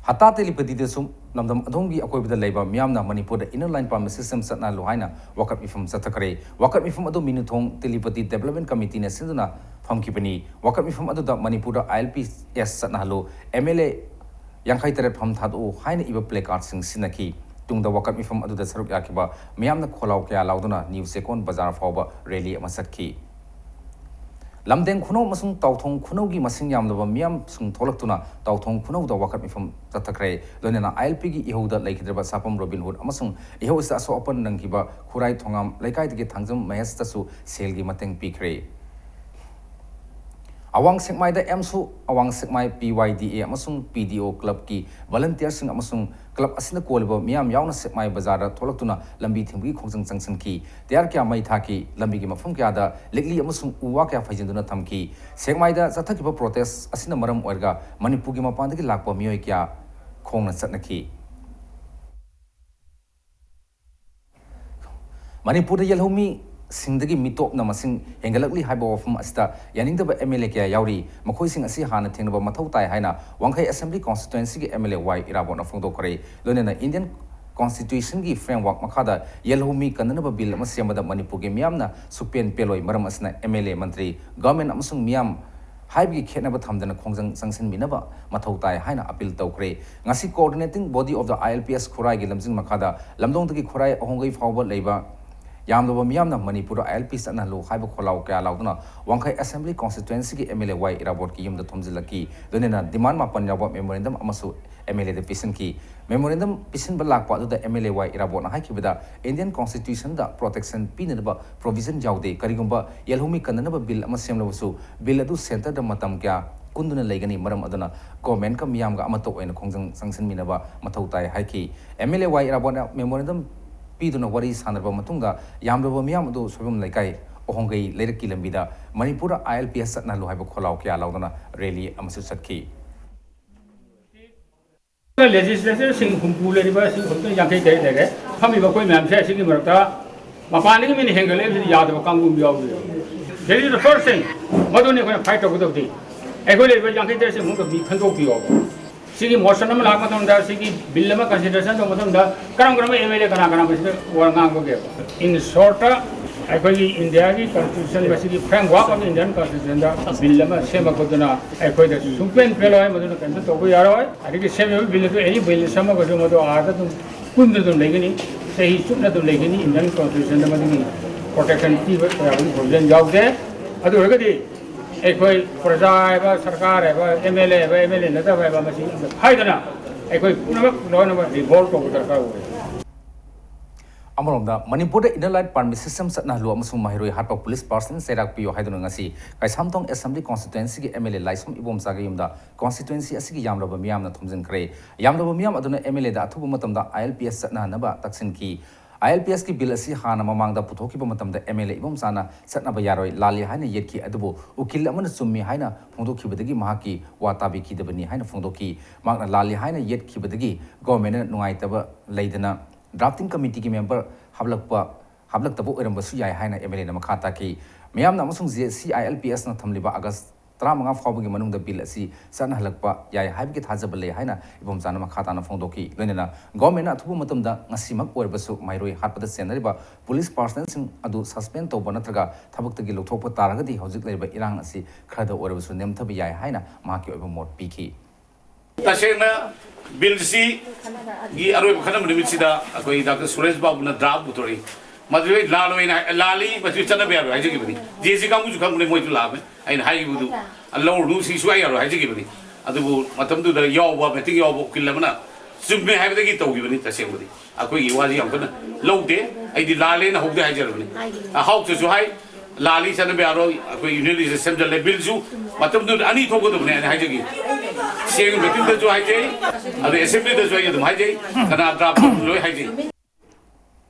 ꯍꯇꯥ ꯇꯦꯂꯤꯄꯇꯤꯗꯁꯨ ꯂꯝꯗꯝ ꯑꯗꯣꯝꯒꯤ ꯑꯀꯣꯏꯕꯗ ꯂꯩꯕ ꯃꯤꯌꯥꯝꯅ ꯃꯅꯤꯄꯨꯔꯗ ꯏꯟꯅꯔ ꯂꯥꯏꯟ ꯄꯔꯃꯤꯠ ꯁꯤꯁꯇꯦꯝ ꯆꯠꯅꯍꯜꯂꯨ ꯍꯥꯏꯅ ꯋꯥꯀꯠ ꯃꯤꯐꯝ ꯆꯠꯊꯈ꯭ꯔꯦ꯫ ꯋꯥꯀꯠ ꯃꯤꯐꯝ ꯑꯗꯨ ꯃꯤꯅꯨꯊꯣꯡ ꯇꯦꯂꯤꯄꯇꯤ ꯗꯦꯕꯂꯞꯃꯦꯟ ꯀꯃꯤꯇꯤꯅ ꯁꯤꯟꯗꯨꯅ ꯐꯝꯈꯤꯕꯅꯤ꯫ ꯋꯥꯀꯠ ꯃꯤꯐꯝ ꯑꯗꯨꯗ ꯃꯅꯤꯄꯨꯔꯗ ILPS ꯆꯠꯅꯍꯜꯂꯨ, MLA ꯌꯥꯡꯈꯩ ꯇꯔꯦꯠ ꯐꯝ ꯊꯥꯗꯣꯛꯎ ꯍꯥꯏꯅ ꯏꯕ placardꯁꯤꯡ ꯁꯤꯖꯤꯟꯅꯈꯤ꯫ ꯇꯨꯡꯗ ꯋꯥꯀꯠ ꯃꯤꯐꯝ ꯑꯗꯨꯗ ꯁꯔꯨꯛ ꯌꯥꯈꯤꯕ ꯃꯤꯌꯥꯝꯅ ꯈꯣꯜꯂꯥꯎ ꯀꯌꯥ ꯂꯥꯎꯗꯨꯅ ꯅ꯭ꯌꯨ ꯆꯦꯛꯀꯣꯟ ꯕꯖꯥꯔ ꯐꯥꯎꯕ rally ꯑꯃ ꯆꯠꯈꯤ꯫ ꯂꯝꯗꯦꯡ ꯈꯨꯅꯧ ꯑꯃꯁꯨꯡ ꯇꯥꯎꯊꯣꯡ ꯈꯨꯅꯧꯒꯤ ꯃꯁꯤꯡ ꯌꯥꯝꯂꯕ ꯃꯤꯌꯥꯝꯁꯤꯡ ꯊꯣꯛꯂꯛꯇꯨꯅ ꯇꯥꯎꯊꯣꯡ ꯈꯨꯅꯧꯗ ꯋꯥꯀꯠ ꯃꯤꯐꯝ ꯆꯠꯊꯈ꯭ꯔꯦ꯫ ꯂꯣꯏꯅꯅ ILPꯒꯤ ꯏꯍꯧꯗ ꯂꯩꯈꯤꯗ꯭ꯔꯕ ꯁꯥꯄꯝ ꯔꯣꯕꯤꯟꯍꯨꯗ ꯑꯃꯁꯨꯡ ꯏꯍꯧ ꯑꯁꯤꯗ ꯑꯁꯣꯛ ꯑꯄꯟ ꯅꯪꯈꯤꯕ ꯈꯨꯔꯥꯏ ꯊꯣꯉꯥꯝ ꯂꯩꯀꯥꯏꯗꯒꯤ ꯊꯥꯡꯖꯝ ꯃꯍꯦꯁꯇꯁꯨ ꯁꯦꯜꯒꯤ ꯃꯇꯦꯡ ꯄꯤꯈ꯭ꯔꯦ꯫ ꯑꯋꯥꯡ ꯁꯦꯛꯃꯥꯏꯗ ꯑꯦꯝꯁꯨ ꯑꯋꯥꯡ ꯁꯦꯛꯃꯥꯏ PYDA ꯑꯃꯁꯨꯡ PDO clubꯀꯤ volunteerꯁꯤꯡ ꯑꯃꯁꯨꯡ club ꯑꯁꯤꯅ ꯀꯣꯜꯂꯤꯕ ꯃꯤꯌꯥꯝ ꯌꯥꯎꯅ ꯁꯦꯛꯃꯥꯏ ꯕꯖꯥꯔꯗ ꯊꯣꯛꯂꯛꯇꯨꯅ ꯂꯝꯕꯤ ꯊꯤꯡꯕꯒꯤ ꯈꯣꯡꯖꯪ ꯆꯪꯁꯤꯟꯈꯤ꯫ ꯇꯌꯥꯔ ꯀꯌꯥ ꯃꯩ ꯊꯥꯈꯤ꯫ ꯂꯝꯕꯤꯒꯤ ꯃꯐꯝ ꯀꯌꯥꯗ ꯂꯤꯛꯂꯤ ꯑꯃꯁꯨꯡ ꯎ ꯋꯥ ꯀꯌꯥ ꯐꯩꯖꯤꯟꯗꯨꯅ ꯊꯝꯈꯤ꯫ ꯁꯦꯛꯃꯥꯏꯗ ꯆꯠꯊꯈꯤꯕ protest ꯑꯁꯤꯅ ꯃꯔꯝ ꯑꯣꯏꯔꯒ ꯃꯅꯤꯄꯨꯔꯒꯤ ꯃꯄꯥꯟꯗꯒꯤ ꯂꯥꯛꯄ ꯃꯤꯑꯣꯏ ꯀꯌꯥ ꯈꯣꯡꯅ ꯆꯠꯅꯈꯤ꯫ ꯃꯅꯤꯄꯨꯔꯗ ꯌꯦꯜꯍꯧꯃꯤꯁꯤꯡꯗꯒꯤ ꯃꯤꯇꯣꯞꯅ ꯃꯁꯤꯡ ꯍꯦꯟꯒꯠꯂꯛꯂꯤ ꯍꯥꯏꯕ ꯋꯥꯐꯝ ꯑꯁꯤꯗ ꯌꯥꯅꯤꯡꯗꯕ MLA ꯀꯌꯥ ꯌꯥꯎꯔꯤ꯫ ꯃꯈꯣꯏꯁꯤꯡ ꯑꯁꯤ ꯍꯥꯟꯅ ꯊꯦꯡꯅꯕ ꯃꯊꯧ ꯇꯥꯏ ꯍꯥꯏꯅ ꯋꯥꯡꯈꯩ Assembly Constituencyꯒꯤ MLA ꯋꯥꯏ ꯏꯔꯥꯕꯣꯠꯅ ꯐꯣꯡꯗꯣꯛꯈ꯭ꯔꯦ꯫ ꯂꯣꯏꯅꯅ Indian Constitutionꯒꯤ framework ꯃꯈꯥꯗ ꯌꯦꯜꯍꯧꯃꯤ ꯀꯟꯅꯅꯕ bill ꯑꯃ ꯁꯦꯝꯕꯗ ꯃꯅꯤꯄꯨꯔꯒꯤ ꯃꯤꯌꯥꯝꯅ ꯁꯨꯛꯄꯦꯟ ꯄꯦꯜꯂꯣꯏ꯫ ꯃꯔꯝ ꯑꯁꯤꯅ MLA, ꯃꯟꯇ꯭ꯔꯤ, government ꯑꯃꯁꯨꯡ ꯃꯤꯌꯥꯝ ꯍꯥꯏꯕꯒꯤ ꯈꯦꯠꯅꯕ ꯊꯝꯗꯅ ꯈꯣꯡꯖꯪ ꯆꯪꯁꯤꯟꯃꯤꯟꯅꯕ ꯃꯊꯧ ꯇꯥꯏ ꯍꯥꯏꯅ appeal ꯇꯧꯈ꯭ꯔꯦ꯫ ꯉꯁꯤ coordinating body of the ILPS ꯈꯨꯔꯥꯏꯒꯤ ꯂꯝꯖꯤꯡ ꯃꯈꯥꯗ ꯂꯝꯗꯣꯡꯗꯒꯤ ꯈꯨꯔꯥꯏ ꯑꯍꯣꯡꯒꯩ ꯐꯥꯎꯕ ꯂꯩꯕ ꯌꯥꯝꯂꯕ ꯃꯤꯌꯥꯝꯅ ꯃꯅꯤꯄꯨꯔꯗ ILP ꯆꯠꯅꯍꯜꯂꯨ ꯍꯥꯏꯕ ꯈꯣꯜꯂꯥꯎ ꯀꯌꯥ ꯂꯥꯎꯗꯨꯅ ꯋꯥꯡꯈꯩ Assembly Constituencyꯒꯤ MLA ꯋꯥꯏ ꯏꯔꯥꯕꯣꯠꯀꯤ ꯌꯨꯝꯗ ꯊꯣꯝꯖꯤꯜꯂꯛꯈꯤ꯫ ꯂꯣꯏꯅꯅ demand ꯃꯥꯄꯟ ꯌꯥꯎꯕ memorandum ꯑꯃꯁꯨ MLAꯗ ꯄꯤꯁꯤꯟꯈꯤ꯫ Memorandum ꯄꯤꯁꯤꯟꯕ ꯂꯥꯛꯄ ꯑꯗꯨꯗ MLA ꯋꯥꯏ ꯏꯔꯥꯕꯣꯠꯅ ꯍꯥꯏꯈꯤꯕꯗ, Indian Constitutionꯗ protection ꯄꯤꯅꯅꯕ provision ꯌꯥꯎꯗꯦ꯫ ꯀꯔꯤꯒꯨꯝꯕ ꯌꯦꯜꯍꯧꯃꯤ ꯀꯟꯅꯅꯕ bill ꯑꯃ ꯁꯦꯝꯂꯕꯁꯨ, bill ꯑꯗꯨ centreꯗ ꯃꯇꯝ ꯀꯌꯥ ꯀꯨꯟꯗꯨꯅ ꯂꯩꯒꯅꯤ? ꯃꯔꯝ ꯑꯗꯨꯅ governmentꯀ ꯃꯤꯌꯥꯝꯒ ꯑꯃꯠꯇ ꯑꯣꯏꯅ ꯈꯣꯡꯖꯪ ꯆꯪꯁꯤꯟꯃꯤꯟꯅꯕ ꯃꯊꯧ ꯇꯥꯏ ꯍꯥꯏꯈꯤ꯫ MLA ꯋꯥꯏ ꯏꯔꯥꯕꯣꯠꯅ memorandum ꯄꯤꯗꯨꯅ ꯋꯥꯔꯤ ꯁꯥꯟꯅꯔꯕ ꯃꯇꯨꯡꯗ, ꯌꯥꯝꯂꯕ ꯃꯤꯌꯥꯝ ꯑꯗꯨ ꯁꯣꯏꯕꯝ ꯂꯩꯀꯥꯏ ꯑꯍꯣꯡꯒꯩ ꯂꯩꯔꯛꯀꯤ ꯂꯝꯕꯤꯗ ꯃꯅꯤꯄꯨꯔꯗ ILPS ꯆꯠꯅꯍꯜꯂꯨ ꯍꯥꯏꯕ ꯈꯣꯜꯂꯥꯎ ꯀꯌꯥ ꯂꯥꯎꯗꯨꯅ rally ꯑꯃꯁꯨ ꯆꯠꯈꯤ꯫ Legislatorꯁꯤꯡ ꯍꯨꯝꯐꯨ ꯂꯩꯔꯤꯕ, ꯁꯤ ꯍꯨꯝꯐꯨ ꯌꯥꯡꯈꯩ ꯇꯔꯦꯠ ꯂꯩꯔꯦ꯫ ꯐꯝꯃꯤꯕ ꯑꯩꯈꯣꯏ ꯃꯌꯥꯝꯁꯦ ꯑꯁꯤꯒꯤ ꯃꯔꯛꯇ ꯃꯄꯥꯟꯗꯒꯤ ꯃꯤꯅ ꯍꯦꯟꯒꯠꯂꯛꯏꯕꯁꯤꯗꯤ ꯌꯥꯗꯕ ꯀꯥꯡꯕꯨ ꯑꯃ ꯌꯥꯎꯔꯤ꯫ That is the first thing. ꯃꯗꯨꯅꯤ ꯑꯩꯈꯣꯏꯅ fight ꯇꯧꯒꯗꯕꯗꯤ꯫ ꯑꯩꯈꯣꯏ ꯂꯩꯔꯤꯕ ꯌꯥꯡꯈꯩ ꯇꯔꯦꯠꯁꯤ ꯑꯃꯨꯛꯇ ꯃꯤ ꯈꯟꯗꯣꯛꯄꯤꯌꯣꯕ꯫ ꯁꯤꯒꯤ motion ꯑꯃ ꯂꯥꯛꯄ ꯃꯇꯝꯗ, ꯁꯤꯒꯤ bill ꯑꯃ consideration ꯇꯧꯕ ꯃꯇꯝꯗ ꯀꯔꯝ ꯀꯔꯝꯕ MLA ꯀꯅꯥ ꯀꯅꯥ ꯃꯁꯤꯗ ꯋꯥ ꯉꯥꯡꯕꯒꯦꯕ? In short, ꯑꯩꯈꯣꯏꯒꯤ ꯏꯟꯗꯤꯌꯥꯒꯤ ꯀꯟꯁꯇꯤꯇ꯭ꯌꯨꯁꯟ, ꯃꯁꯤꯒꯤ ꯐ꯭ꯔꯦꯝꯋꯥꯔꯛ ꯑꯣꯐ ꯏꯟꯗꯤꯌꯟ ꯀꯟꯁꯇꯤꯇ꯭ꯌꯨꯁꯟꯗ ꯕꯤꯜ ꯑꯃ ꯁꯦꯝꯃꯛꯄꯗꯨꯅ ꯑꯩꯈꯣꯏꯗ ꯁꯨꯡꯄꯦꯟ ꯄꯦꯜꯂꯣꯏ, ꯃꯗꯨꯅ ꯀꯩꯝꯇ ꯇꯧꯕ ꯌꯥꯔꯣꯏ꯫ ꯑꯗꯒꯤ ꯁꯦꯝꯃꯤꯕ ꯕꯤꯜ ꯑꯗꯨ ꯑꯦꯅꯤ ꯕꯤꯜ ꯁꯦꯝꯃꯒꯁꯨ ꯃꯗꯨ ꯑꯥꯗ ꯑꯗꯨꯝ ꯀꯨꯟꯗ ꯑꯗꯨꯝ ꯂꯩꯒꯅꯤ, ꯆꯍꯤ ꯆꯨꯞꯅ ꯑꯗꯨꯝ ꯂꯩꯒꯅꯤ꯫ ꯏꯟꯗꯤꯌꯟ ꯀꯟꯁꯇꯤꯇ꯭ꯌꯨꯁꯟꯗ ꯃꯗꯨꯒꯤ ꯄ꯭ꯔꯣꯇꯦꯛꯁꯟ ꯄꯤꯕ ꯌꯥꯕꯒꯤ ꯄ꯭ꯔꯣꯕꯤꯖꯟ ꯌꯥꯎꯗꯦ꯫ ꯑꯗꯨ ꯑꯣꯏꯔꯒꯗꯤ ꯑꯩꯈꯣꯏ ꯄ꯭ꯔꯖꯥ ꯍꯥꯏꯕ, ꯁꯔꯀꯥꯔ ꯍꯥꯏꯕ, ꯑꯦꯝ ꯑꯦꯜ ꯑꯦ ꯍꯥꯏꯕ, ꯑꯦꯝ ꯑꯦꯜ ꯑꯦ ꯅꯠꯇꯕ ꯍꯥꯏꯕ, ꯃꯁꯤ ꯑꯝꯇ ꯈꯥꯏꯗꯅ ꯑꯩꯈꯣꯏ ꯄꯨꯝꯅꯃꯛ ꯂꯣꯏꯅꯃꯛ ꯔꯤꯚꯣꯜꯠ ꯇꯧꯕ ꯗꯔꯀꯥꯔ ꯑꯣꯏ꯫ ꯑꯃꯔꯣꯝꯗ, ꯃꯅꯤꯄꯨꯔꯗ inner line permit system ꯆꯠꯅꯍꯜꯂꯨ ꯑꯃꯁꯨꯡ ꯃꯍꯩꯔꯣꯏ ꯍꯥꯠꯄ ꯄꯨꯂꯤꯁ ꯄꯥꯔꯁꯟ ꯆꯩꯔꯥꯛ ꯄꯤꯌꯨ ꯍꯥꯏꯗꯨꯅ ꯉꯁꯤ ꯀꯩꯁꯥꯝꯊꯣꯡ ꯑꯦꯁꯦꯝꯕ꯭ꯂꯤ ꯀꯣꯟꯁꯇꯤꯇ꯭ꯋꯦꯟꯁꯤꯒꯤ ꯑꯦꯝ ꯑꯦꯜ ꯑꯦ ꯂꯥꯏꯁ꯭ꯔꯝ ꯏꯕꯣꯝꯆꯥꯒꯤ ꯌꯨꯝꯗ ꯀꯣꯟꯁꯇꯤꯇ꯭ꯋꯦꯟꯁꯤ ꯑꯁꯤꯒꯤ ꯌꯥꯝꯂꯕ ꯃꯤꯌꯥꯝꯅ ꯊꯣꯝꯖꯤꯟꯈ꯭ꯔꯦ꯫ ꯌꯥꯝꯂꯕ ꯃꯤꯌꯥꯝ ꯑꯗꯨꯅ ꯑꯦꯝ ꯑꯦꯜ ꯑꯦꯗ ꯑꯊꯨꯕ ꯃꯇꯝꯗ ꯑꯥꯏ ꯑꯦꯜ ꯄꯤ ꯑꯦꯁ ꯆꯠꯅꯍꯟꯅꯕ ꯇꯛꯁꯤꯟꯈꯤ꯫ ꯑꯥꯏ ꯑꯦꯜ ꯄꯤ ꯑꯦꯁꯀꯤ ꯕꯤꯜ ꯑꯁꯤ ꯍꯥꯟꯅ ꯃꯃꯥꯡꯗ ꯄꯨꯊꯣꯛꯈꯤꯕ ꯃꯇꯝꯗ ꯑꯦꯝ ꯑꯦꯜ ꯑꯦ ꯏꯕꯣꯝꯆꯥꯅ ꯆꯠꯅꯕ ꯌꯥꯔꯣꯏ, ꯂꯥꯜꯂꯤ ꯍꯥꯏꯅ ꯌꯦꯠꯈꯤ, ꯑꯗꯨꯕꯨ ꯎꯀꯤꯜ ꯑꯃꯅ ꯆꯨꯝꯃꯤ ꯍꯥꯏꯅ ꯐꯣꯡꯗꯣꯛꯈꯤꯕꯗꯒꯤ ꯃꯍꯥꯛꯀꯤ ꯋꯥ ꯇꯥꯕꯤꯈꯤꯗꯕꯅꯤ ꯍꯥꯏꯅ ꯐꯣꯡꯗꯣꯛꯈꯤ꯫ ꯃꯍꯥꯛꯅ ꯂꯥꯜꯂꯤ ꯍꯥꯏꯅ ꯌꯦꯠꯈꯤꯕꯗꯒꯤ ꯒꯣꯔꯃꯦꯟꯅ ꯅꯨꯡꯉꯥꯏꯇꯕ ꯂꯩꯗꯅ ꯗ꯭ꯔꯥꯐꯇꯤꯡ ꯀꯃꯤꯇꯤꯒꯤ ꯃꯦꯝꯕꯔ ꯍꯥꯞꯂꯛꯄ, ꯍꯥꯞꯂꯛꯇꯕ ꯑꯣꯏꯔꯝꯕꯁꯨ ꯌꯥꯏ ꯍꯥꯏꯅ ꯑꯦꯝ ꯑꯦꯜ ꯑꯦꯅ ꯃꯈꯥ ꯇꯥꯈꯤ꯫ ꯃꯤꯌꯥꯝꯅ ꯑꯃꯁꯨꯡ ꯖꯦ ꯁꯤ ꯑꯥꯏ ꯑꯦꯜ ꯄꯤ ꯑꯦꯁꯅ ꯊꯝꯂꯤꯕ ꯑꯥꯒꯁ ꯇꯔꯥꯃꯉꯥ ꯐꯥꯎꯕꯒꯤ ꯃꯅꯨꯡꯗ ꯕꯤꯜ ꯑꯁꯤ ꯆꯠꯅꯍꯜꯂꯛꯄ ꯌꯥꯏ ꯍꯥꯏꯕꯒꯤ ꯊꯥꯖꯕ ꯂꯩ ꯍꯥꯏꯅ ꯏꯕꯣꯝꯆꯥꯅ ꯃꯈꯥ ꯇꯥꯅ ꯐꯣꯡꯗꯣꯛꯈꯤ꯫ ꯂꯣꯏꯅꯅ ꯒꯣꯔꯃꯦꯟꯅ ꯑꯊꯨꯕ ꯃꯇꯝꯗ ꯉꯁꯤꯃꯛ ꯑꯣꯏꯔꯕꯁꯨ ꯃꯍꯩꯔꯣꯏ ꯍꯥꯠꯄꯗ ꯆꯦꯟꯅꯔꯤꯕ ꯄꯨꯂꯤꯁ ꯄꯥꯔꯁꯅꯦꯜꯁꯤꯡ ꯑꯗꯨ ꯁꯁꯄꯦꯟ ꯇꯧꯕ ꯅꯠꯇ꯭ꯔꯒ ꯊꯕꯛꯇꯒꯤ ꯂꯧꯊꯣꯛꯄ ꯇꯥꯔꯒꯗꯤ ꯍꯧꯖꯤꯛ ꯂꯩꯔꯤꯕ ꯏꯔꯥꯡ ꯑꯁꯤ ꯈꯔꯗ ꯑꯣꯏꯔꯕꯁꯨ ꯅꯦꯝꯊꯕ ꯌꯥꯏ ꯍꯥꯏꯅ ꯃꯍꯥꯛꯀꯤ ꯑꯣꯏꯕ ꯃꯣꯠ ꯄꯤꯈꯤ꯫ ꯇꯁꯦꯡꯅ ꯕꯤꯜꯁꯤꯒꯤ ꯑꯔꯣꯏꯕ ꯈꯟꯅꯕ ꯅꯨꯃꯤꯠꯁꯤꯗ ꯑꯩꯈꯣꯏ ꯗꯥꯛꯇꯔ ꯁꯨꯔꯦꯁ ꯕꯥꯕꯨꯅ ꯗ꯭ꯔꯥꯐ ꯄꯨꯊꯣꯔꯛꯏ꯫ ꯃꯗꯨꯗꯩ ꯂꯥꯜꯂꯣꯏꯅ ꯍꯥꯏ-, ꯂꯥꯜꯂꯤ, ꯃꯁꯤ ꯆꯠꯅꯕ ꯌꯥꯔꯣꯏ ꯍꯥꯏꯖꯈꯤꯕꯅꯤ꯫ ꯖꯦ ꯁꯤ ꯀꯥꯡꯕꯨꯁꯨ ꯈꯪꯕꯅꯦ, ꯃꯣꯏꯁꯨ ꯂꯥꯛꯑꯕꯅꯤ꯫ ꯑꯩꯅ ꯍꯥꯏꯈꯤꯕꯗꯨ ꯂꯧꯔꯨꯅꯨ, ꯁꯤ ꯁꯨꯡꯌꯥ ꯌꯥꯔꯣꯏ ꯍꯥꯏꯖꯈꯤꯕꯅꯤ꯫ ꯑꯗꯨꯕꯨ ꯃꯇꯝꯗꯨꯗ ꯌꯥꯎꯕ, ꯃꯤꯇꯤꯡ ꯌꯥꯎꯕ ꯎꯀꯤꯜ ꯑꯃꯅ ꯆꯨꯝꯃꯦ ꯍꯥꯏꯕꯗꯒꯤ ꯇꯧꯈꯤꯕꯅꯤ꯫ ꯇꯁꯦꯡꯕꯗꯤ ꯑꯩꯈꯣꯏꯒꯤ ꯋꯥꯁꯤ ꯌꯥꯝ ꯀꯟꯅ ꯂꯧꯗꯦ꯫ ꯑꯩꯗꯤ ꯂꯥꯜꯂꯦꯅ ꯍꯧꯗꯦ ꯍꯥꯏꯖꯔꯕꯅꯤ꯫ ꯍꯥꯎꯇꯁꯨ ꯍꯥꯏ, ꯂꯥꯜꯂꯤ, ꯆꯠꯅꯕ ꯌꯥꯔꯣꯏ, ꯑꯩꯈꯣꯏ ꯌꯨꯅꯤꯌꯟ ꯂꯤꯁꯇ ꯁꯦꯝꯖꯤꯜꯂꯦ꯫ ꯕꯤꯜꯁꯨ ꯃꯇꯝꯗꯨꯗ ꯑꯅꯤ ꯊꯣꯛꯀꯗꯕꯅꯦ ꯍꯥꯏꯅ ꯍꯥꯏꯖꯒꯦ꯫ ꯁꯦꯡꯅ ꯃꯤꯇꯤꯡꯗꯁꯨ ꯍꯥꯏꯖꯩ, ꯑꯗꯩ ꯑꯦꯁꯦꯝꯕ꯭ꯂꯤꯗꯁꯨ ꯑꯩ ꯑꯗꯨꯝ ꯍꯥꯏꯖꯩ, ꯀꯅꯥ ꯗ꯭ꯔꯥꯐ ꯂꯣꯏ ꯍꯥꯏꯖꯩ꯫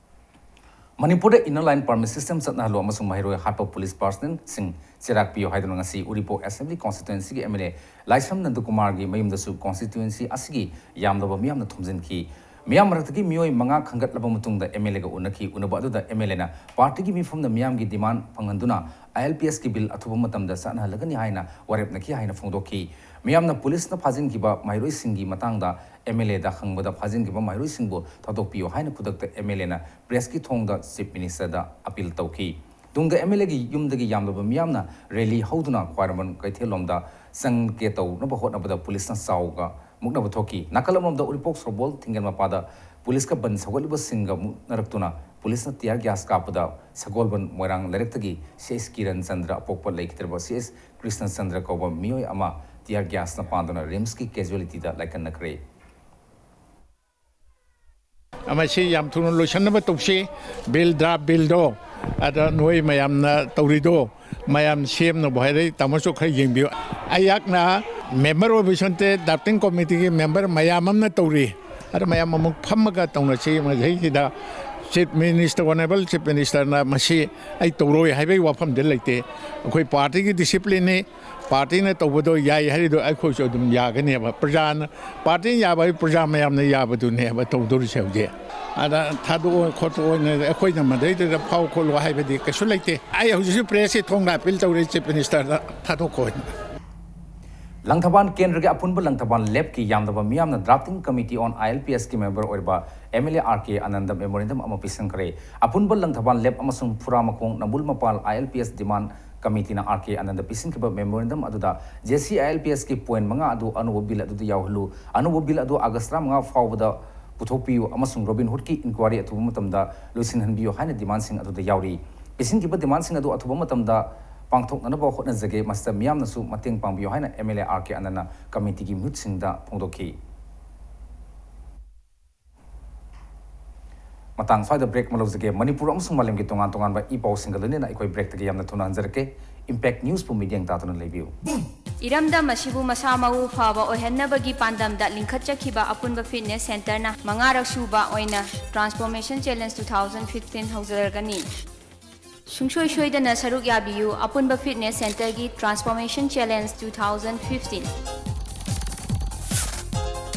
ꯃꯅꯤꯄꯨꯔꯗ inner line permit system ꯆꯠꯅꯍꯜꯂꯨ ꯑꯃꯁꯨꯡ ꯃꯍꯩꯔꯣꯏ ꯍꯥꯠꯄ ꯄꯨꯂꯤꯁ ꯄꯥꯔꯁꯅꯦꯜꯁꯤꯡ ꯆꯩꯔꯥꯛ ꯄꯤꯌꯨ ꯍꯥꯏꯗꯨꯅ ꯉꯁꯤ ꯎꯔꯤꯄꯣꯛ ꯑꯦꯁꯦꯝꯕ꯭ꯂꯤ ꯀꯣꯟꯁꯇꯤꯇ꯭ꯋꯦꯟꯁꯤꯒꯤ ꯑꯦꯝ ꯑꯦꯜ ꯑꯦ ꯂꯥꯏꯁ꯭ꯔꯝ ꯅꯟꯗꯀꯨꯃꯥꯔꯒꯤ ꯃꯌꯨꯝꯗꯁꯨ ꯀꯣꯟꯁꯇꯤꯇ꯭ꯋꯦꯟꯁꯤ ꯑꯁꯤꯒꯤ ꯌꯥꯝꯂꯕ ꯃꯤꯌꯥꯝꯅ ꯊꯣꯝꯖꯤꯟꯈꯤ꯫ ꯃꯤꯌꯥꯝ ꯃꯔꯛꯇꯒꯤ ꯃꯤꯑꯣꯏ ꯃꯉꯥ ꯈꯟꯒꯠꯂꯕ ꯃꯇꯨꯡꯗ ꯑꯦꯝ ꯑꯦꯜ ꯑꯦꯒ ꯎꯅꯈꯤ꯫ ꯎꯅꯕ ꯑꯗꯨꯗ ꯑꯦꯝ ꯑꯦꯜ ꯑꯦꯅ ꯄꯥꯔꯇꯤꯒꯤ ꯃꯤꯐꯝꯗ ꯃꯤꯌꯥꯝꯒꯤ ꯗꯤꯃꯥꯟ ꯐꯪꯍꯟꯗꯨꯅ ꯑꯥꯏ ꯑꯦꯜ ꯄꯤ ꯑꯦꯁꯀꯤ ꯕꯤꯜ ꯑꯊꯨꯕ ꯃꯇꯝꯗ ꯆꯠꯅꯍꯜꯂꯒꯅꯤ ꯍꯥꯏꯅ ꯋꯥꯔꯦꯞꯅꯈꯤ ꯍꯥꯏꯅ ꯐꯣꯡꯗꯣꯛꯈꯤ꯫ ꯃꯤꯌꯥꯝꯅ ꯄꯨꯂꯤꯁꯅ ꯐꯥꯖꯤꯟꯈꯤꯕ ꯃꯍꯩꯔꯣꯏꯁꯤꯡꯒꯤ ꯃꯇꯥꯡꯗ MLAꯗ ꯍꯪꯕꯗ ꯐꯥꯖꯤꯟꯈꯤꯕ ꯃꯍꯩꯔꯣꯏꯁꯤꯡꯕꯨ ꯊꯥꯗꯣꯛꯄꯤꯌꯨ ꯍꯥꯏꯅ ꯈꯨꯗꯛꯇ MLAꯅ pressꯀꯤ ꯊꯣꯡꯗ Chief Ministerꯗ appeal ꯇꯧꯈꯤ꯫ ꯇꯨꯡꯗ MLAꯒꯤ ꯌꯨꯝꯗꯒꯤ ꯌꯥꯝꯂꯕ ꯃꯤꯌꯥꯝꯅ rally ꯍꯧꯗꯨꯅ ꯈ꯭ꯋꯥꯏꯔꯝꯕꯟ ꯀꯩꯊꯦꯜꯂꯣꯝꯗ ꯆꯪꯒꯦ ꯇꯧꯅꯕ ꯍꯣꯠꯅꯕꯗ ꯄꯨꯂꯤꯁꯅ ꯆꯥꯎꯒ ꯃꯨꯛꯅꯕ ꯊꯣꯛꯈꯤ꯫ ꯅꯥꯀꯜ ꯑꯃꯔꯣꯝꯗ ꯎꯔꯤꯄꯣꯛ ꯁꯣꯔꯣꯛ ꯊꯤꯡꯒꯦꯜ ꯃꯄꯥꯗ ꯄꯨꯂꯤꯁꯀ ꯕꯟ ꯁꯧꯒꯠꯂꯤꯕꯁꯤꯡꯒ ꯃꯨꯛꯅꯔꯛꯇꯨꯅ ꯄꯨꯂꯤꯁꯅ tear gas ꯀꯥꯞꯄꯗ ꯁꯒꯣꯜꯕꯟ ꯃꯣꯏꯔꯥꯡ ꯂꯩꯔꯛꯇꯒꯤ C H ꯀꯤꯔꯟ ꯆꯟꯗ꯭ꯔ ꯑꯄꯣꯛꯄ ꯂꯩꯈꯤꯗ꯭ꯔꯕ C H ꯀ꯭ꯔꯤꯁꯅ ꯆꯟꯗ꯭ꯔ ꯀꯧꯕ ꯃꯤꯑꯣꯏ ꯑꯃ tear gasꯅ ꯄꯥꯟꯗꯨꯅ RIMSꯀꯤ casualtyꯗ ꯂꯥꯏꯀꯠꯅꯈ꯭ꯔꯦ꯫ ꯃꯁꯤ ꯌꯥꯝ ꯊꯨꯅ ꯂꯣꯏꯁꯤꯟꯅꯕ ꯇꯧꯁꯤ꯫ Bill, draft billꯗꯣ ꯑꯗ ꯅꯣꯏ ꯃꯌꯥꯝꯅ ꯇꯧꯔꯤꯗꯣ, ꯃꯌꯥꯝ CMꯅꯕꯨ ꯍꯥꯏꯔꯛꯏ, ꯇꯥꯃꯣꯁꯨ ꯈꯔ ꯌꯦꯡꯕꯤꯌꯨ꯫ ꯑꯩꯍꯥꯛꯅ member ꯑꯣꯏꯕꯁꯨ ꯅꯠꯇꯦ, drafting committeeꯒꯤ member ꯃꯌꯥꯝ ꯑꯃꯅ ꯇꯧꯔꯤ꯫ ꯑꯗ ꯃꯌꯥꯝ ꯑꯃꯨꯛ ꯐꯝꯃꯒ ꯇꯧꯅꯁꯤ꯫ ꯃꯁꯤꯁꯤꯗ Chief Minister, Honourable Chief Ministerꯅ ꯃꯁꯤ ꯑꯩ ꯇꯧꯔꯣꯏ ꯍꯥꯏꯕꯒꯤ ꯋꯥꯐꯝꯗꯤ ꯂꯩꯇꯦ꯫ ꯑꯩꯈꯣꯏ partyꯒꯤ disciplineꯅꯤ꯫ Partyꯅ ꯇꯧꯕꯗꯣ ꯌꯥꯏ ꯍꯥꯏꯔꯤꯗꯣ ꯑꯩꯈꯣꯏꯁꯨ ꯑꯗꯨꯝ ꯌꯥꯒꯅꯦꯕ꯫ ꯄ꯭ꯔꯖꯥꯅ, partyꯅ ꯌꯥꯕ ꯍꯥꯏ, ꯄ꯭ꯔꯖꯥ ꯃꯌꯥꯝꯅ ꯌꯥꯕꯗꯨꯅꯦꯕ ꯇꯧꯗꯣꯔꯤꯁꯦ ꯍꯧꯖꯤꯛ꯫ ꯑꯗ ꯊꯥꯗꯣꯛꯑꯣ ꯈꯣꯠꯇꯣꯛꯑꯣꯅ ꯑꯩꯈꯣꯏꯅ ꯃꯗꯩꯗꯨꯗ ꯐꯥꯎ ꯈꯣꯠꯂꯣ ꯍꯥꯏꯕꯗꯤ ꯀꯩꯁꯨ ꯂꯩꯇꯦ꯫ ꯑꯩ ꯍꯧꯖꯤꯛꯁꯨ pressꯀꯤ ꯊꯣꯡꯗ appeal ꯇꯧꯔꯤ, Chief Ministerꯗ ꯊꯥꯗꯣꯛꯈꯣ ꯍꯥꯏꯅ꯫ ꯂꯪꯊꯕꯥꯜ ꯀꯦꯟꯗ꯭ꯔꯒꯤ ꯑꯄꯨꯟꯕ ꯂꯪꯊꯕꯥꯜ ꯂꯦꯞꯀꯤ ꯌꯥꯝꯂꯕ ꯃꯤꯌꯥꯝꯅ drafting committee on ILPSꯀꯤ member ꯑꯣꯏꯔꯤꯕ MLA R K Anand memorandum ꯑꯃ ꯄꯤꯁꯤꯟꯈ꯭ꯔꯦ꯫ ꯑꯄꯨꯟꯕ ꯂꯪꯊꯕꯥꯜ ꯂꯦꯞ ꯑꯃꯁꯨꯡ ꯐꯨꯔꯥꯃꯈꯣꯡ ꯅꯝꯕꯨꯜ ꯃꯄꯥꯜ ILPS demand committeeꯅ R K Anand ꯄꯤꯁꯤꯟꯈꯤꯕ memorandum ꯑꯗꯨꯗ JCILPSꯀꯤ point ꯃꯉꯥ ꯑꯗꯨ ꯑꯅꯧꯕ bill ꯑꯗꯨꯗ ꯌꯥꯎꯍꯜꯂꯨ, ꯑꯅꯧꯕ bill ꯑꯗꯨ August ꯇꯔꯥꯃꯉꯥ ꯐꯥꯎꯕꯗ ꯄꯨꯊꯣꯛꯄꯤꯌꯨ ꯑꯃꯁꯨꯡ Robin Hoodꯀꯤ inquiry ꯑꯊꯨꯕ ꯃꯇꯝꯗ ꯂꯣꯏꯁꯤꯟꯍꯟꯕꯤꯌꯨ ꯍꯥꯏꯅ demandꯁꯤꯡ ꯑꯗꯨꯗ ꯌꯥꯎꯔꯤ꯫ ꯄꯤꯁꯤꯟꯈꯤꯕ demandꯁꯤꯡ ꯑꯗꯨ ꯑꯊꯨꯕ ꯃꯇꯝꯗ ꯄꯥꯡꯊꯣꯛꯅꯅꯕ ꯍꯣꯠꯅꯖꯒꯦ꯫ ꯃꯁꯤꯗ ꯃꯤꯌꯥꯝꯅꯁꯨ ꯃꯇꯦꯡ ꯄꯥꯡꯕꯤꯌꯨ ꯍꯥꯏꯅ MLA R K ꯑꯅꯟꯗꯅ committeeꯒꯤ ꯃꯤꯍꯨꯠꯁꯤꯡꯗ ꯐꯣꯡꯗꯣꯛꯈꯤ꯫ ꯃꯇꯥꯡ ꯁ꯭ꯋꯥꯏꯗ break ꯑꯃ ꯂꯧꯖꯒꯦ꯫ ꯃꯅꯤꯄꯨꯔ ꯑꯃꯁꯨꯡ ꯃꯥꯂꯦꯝꯒꯤ ꯇꯣꯉꯥꯟ ꯇꯣꯉꯥꯟꯕ ꯏ ꯄꯥꯎꯁꯤꯡꯒ ꯂꯣꯏꯅꯅ ꯑꯩꯈꯣꯏ breakꯇꯒꯤ ꯌꯥꯝꯅ ꯊꯨꯅ ꯍꯟꯖꯔꯛꯀꯦ꯫ Impact Newsꯄꯨ ꯃꯤꯠꯌꯦꯡ ꯇꯥꯗꯨꯅ ꯂꯩꯕꯤꯌꯨ꯫ ꯏꯔꯝꯗꯝ ꯑꯁꯤꯕꯨ ꯃꯁꯥ ꯃꯎ ꯐꯕ ꯑꯣꯏꯍꯟꯅꯕꯒꯤ ꯄꯥꯟꯗꯝꯗ ꯂꯤꯡꯈꯠꯆꯈꯤꯕ ꯑꯄꯨꯟꯕ fitness centreꯅ ꯃꯉꯥꯔꯛ ꯁꯨꯕ ꯑꯣꯏꯅ Transformation Challenge two thousand fifteen ꯍꯧꯖꯔꯒꯅꯤ꯫ ꯁꯨꯡꯁꯣꯏ ꯁꯣꯏꯗꯅ ꯁꯔꯨꯛ ꯌꯥꯕꯤꯌꯨ ꯑꯄꯨꯟꯕ fitness centreꯒꯤ Transformation Challenge two thousand fifteen꯫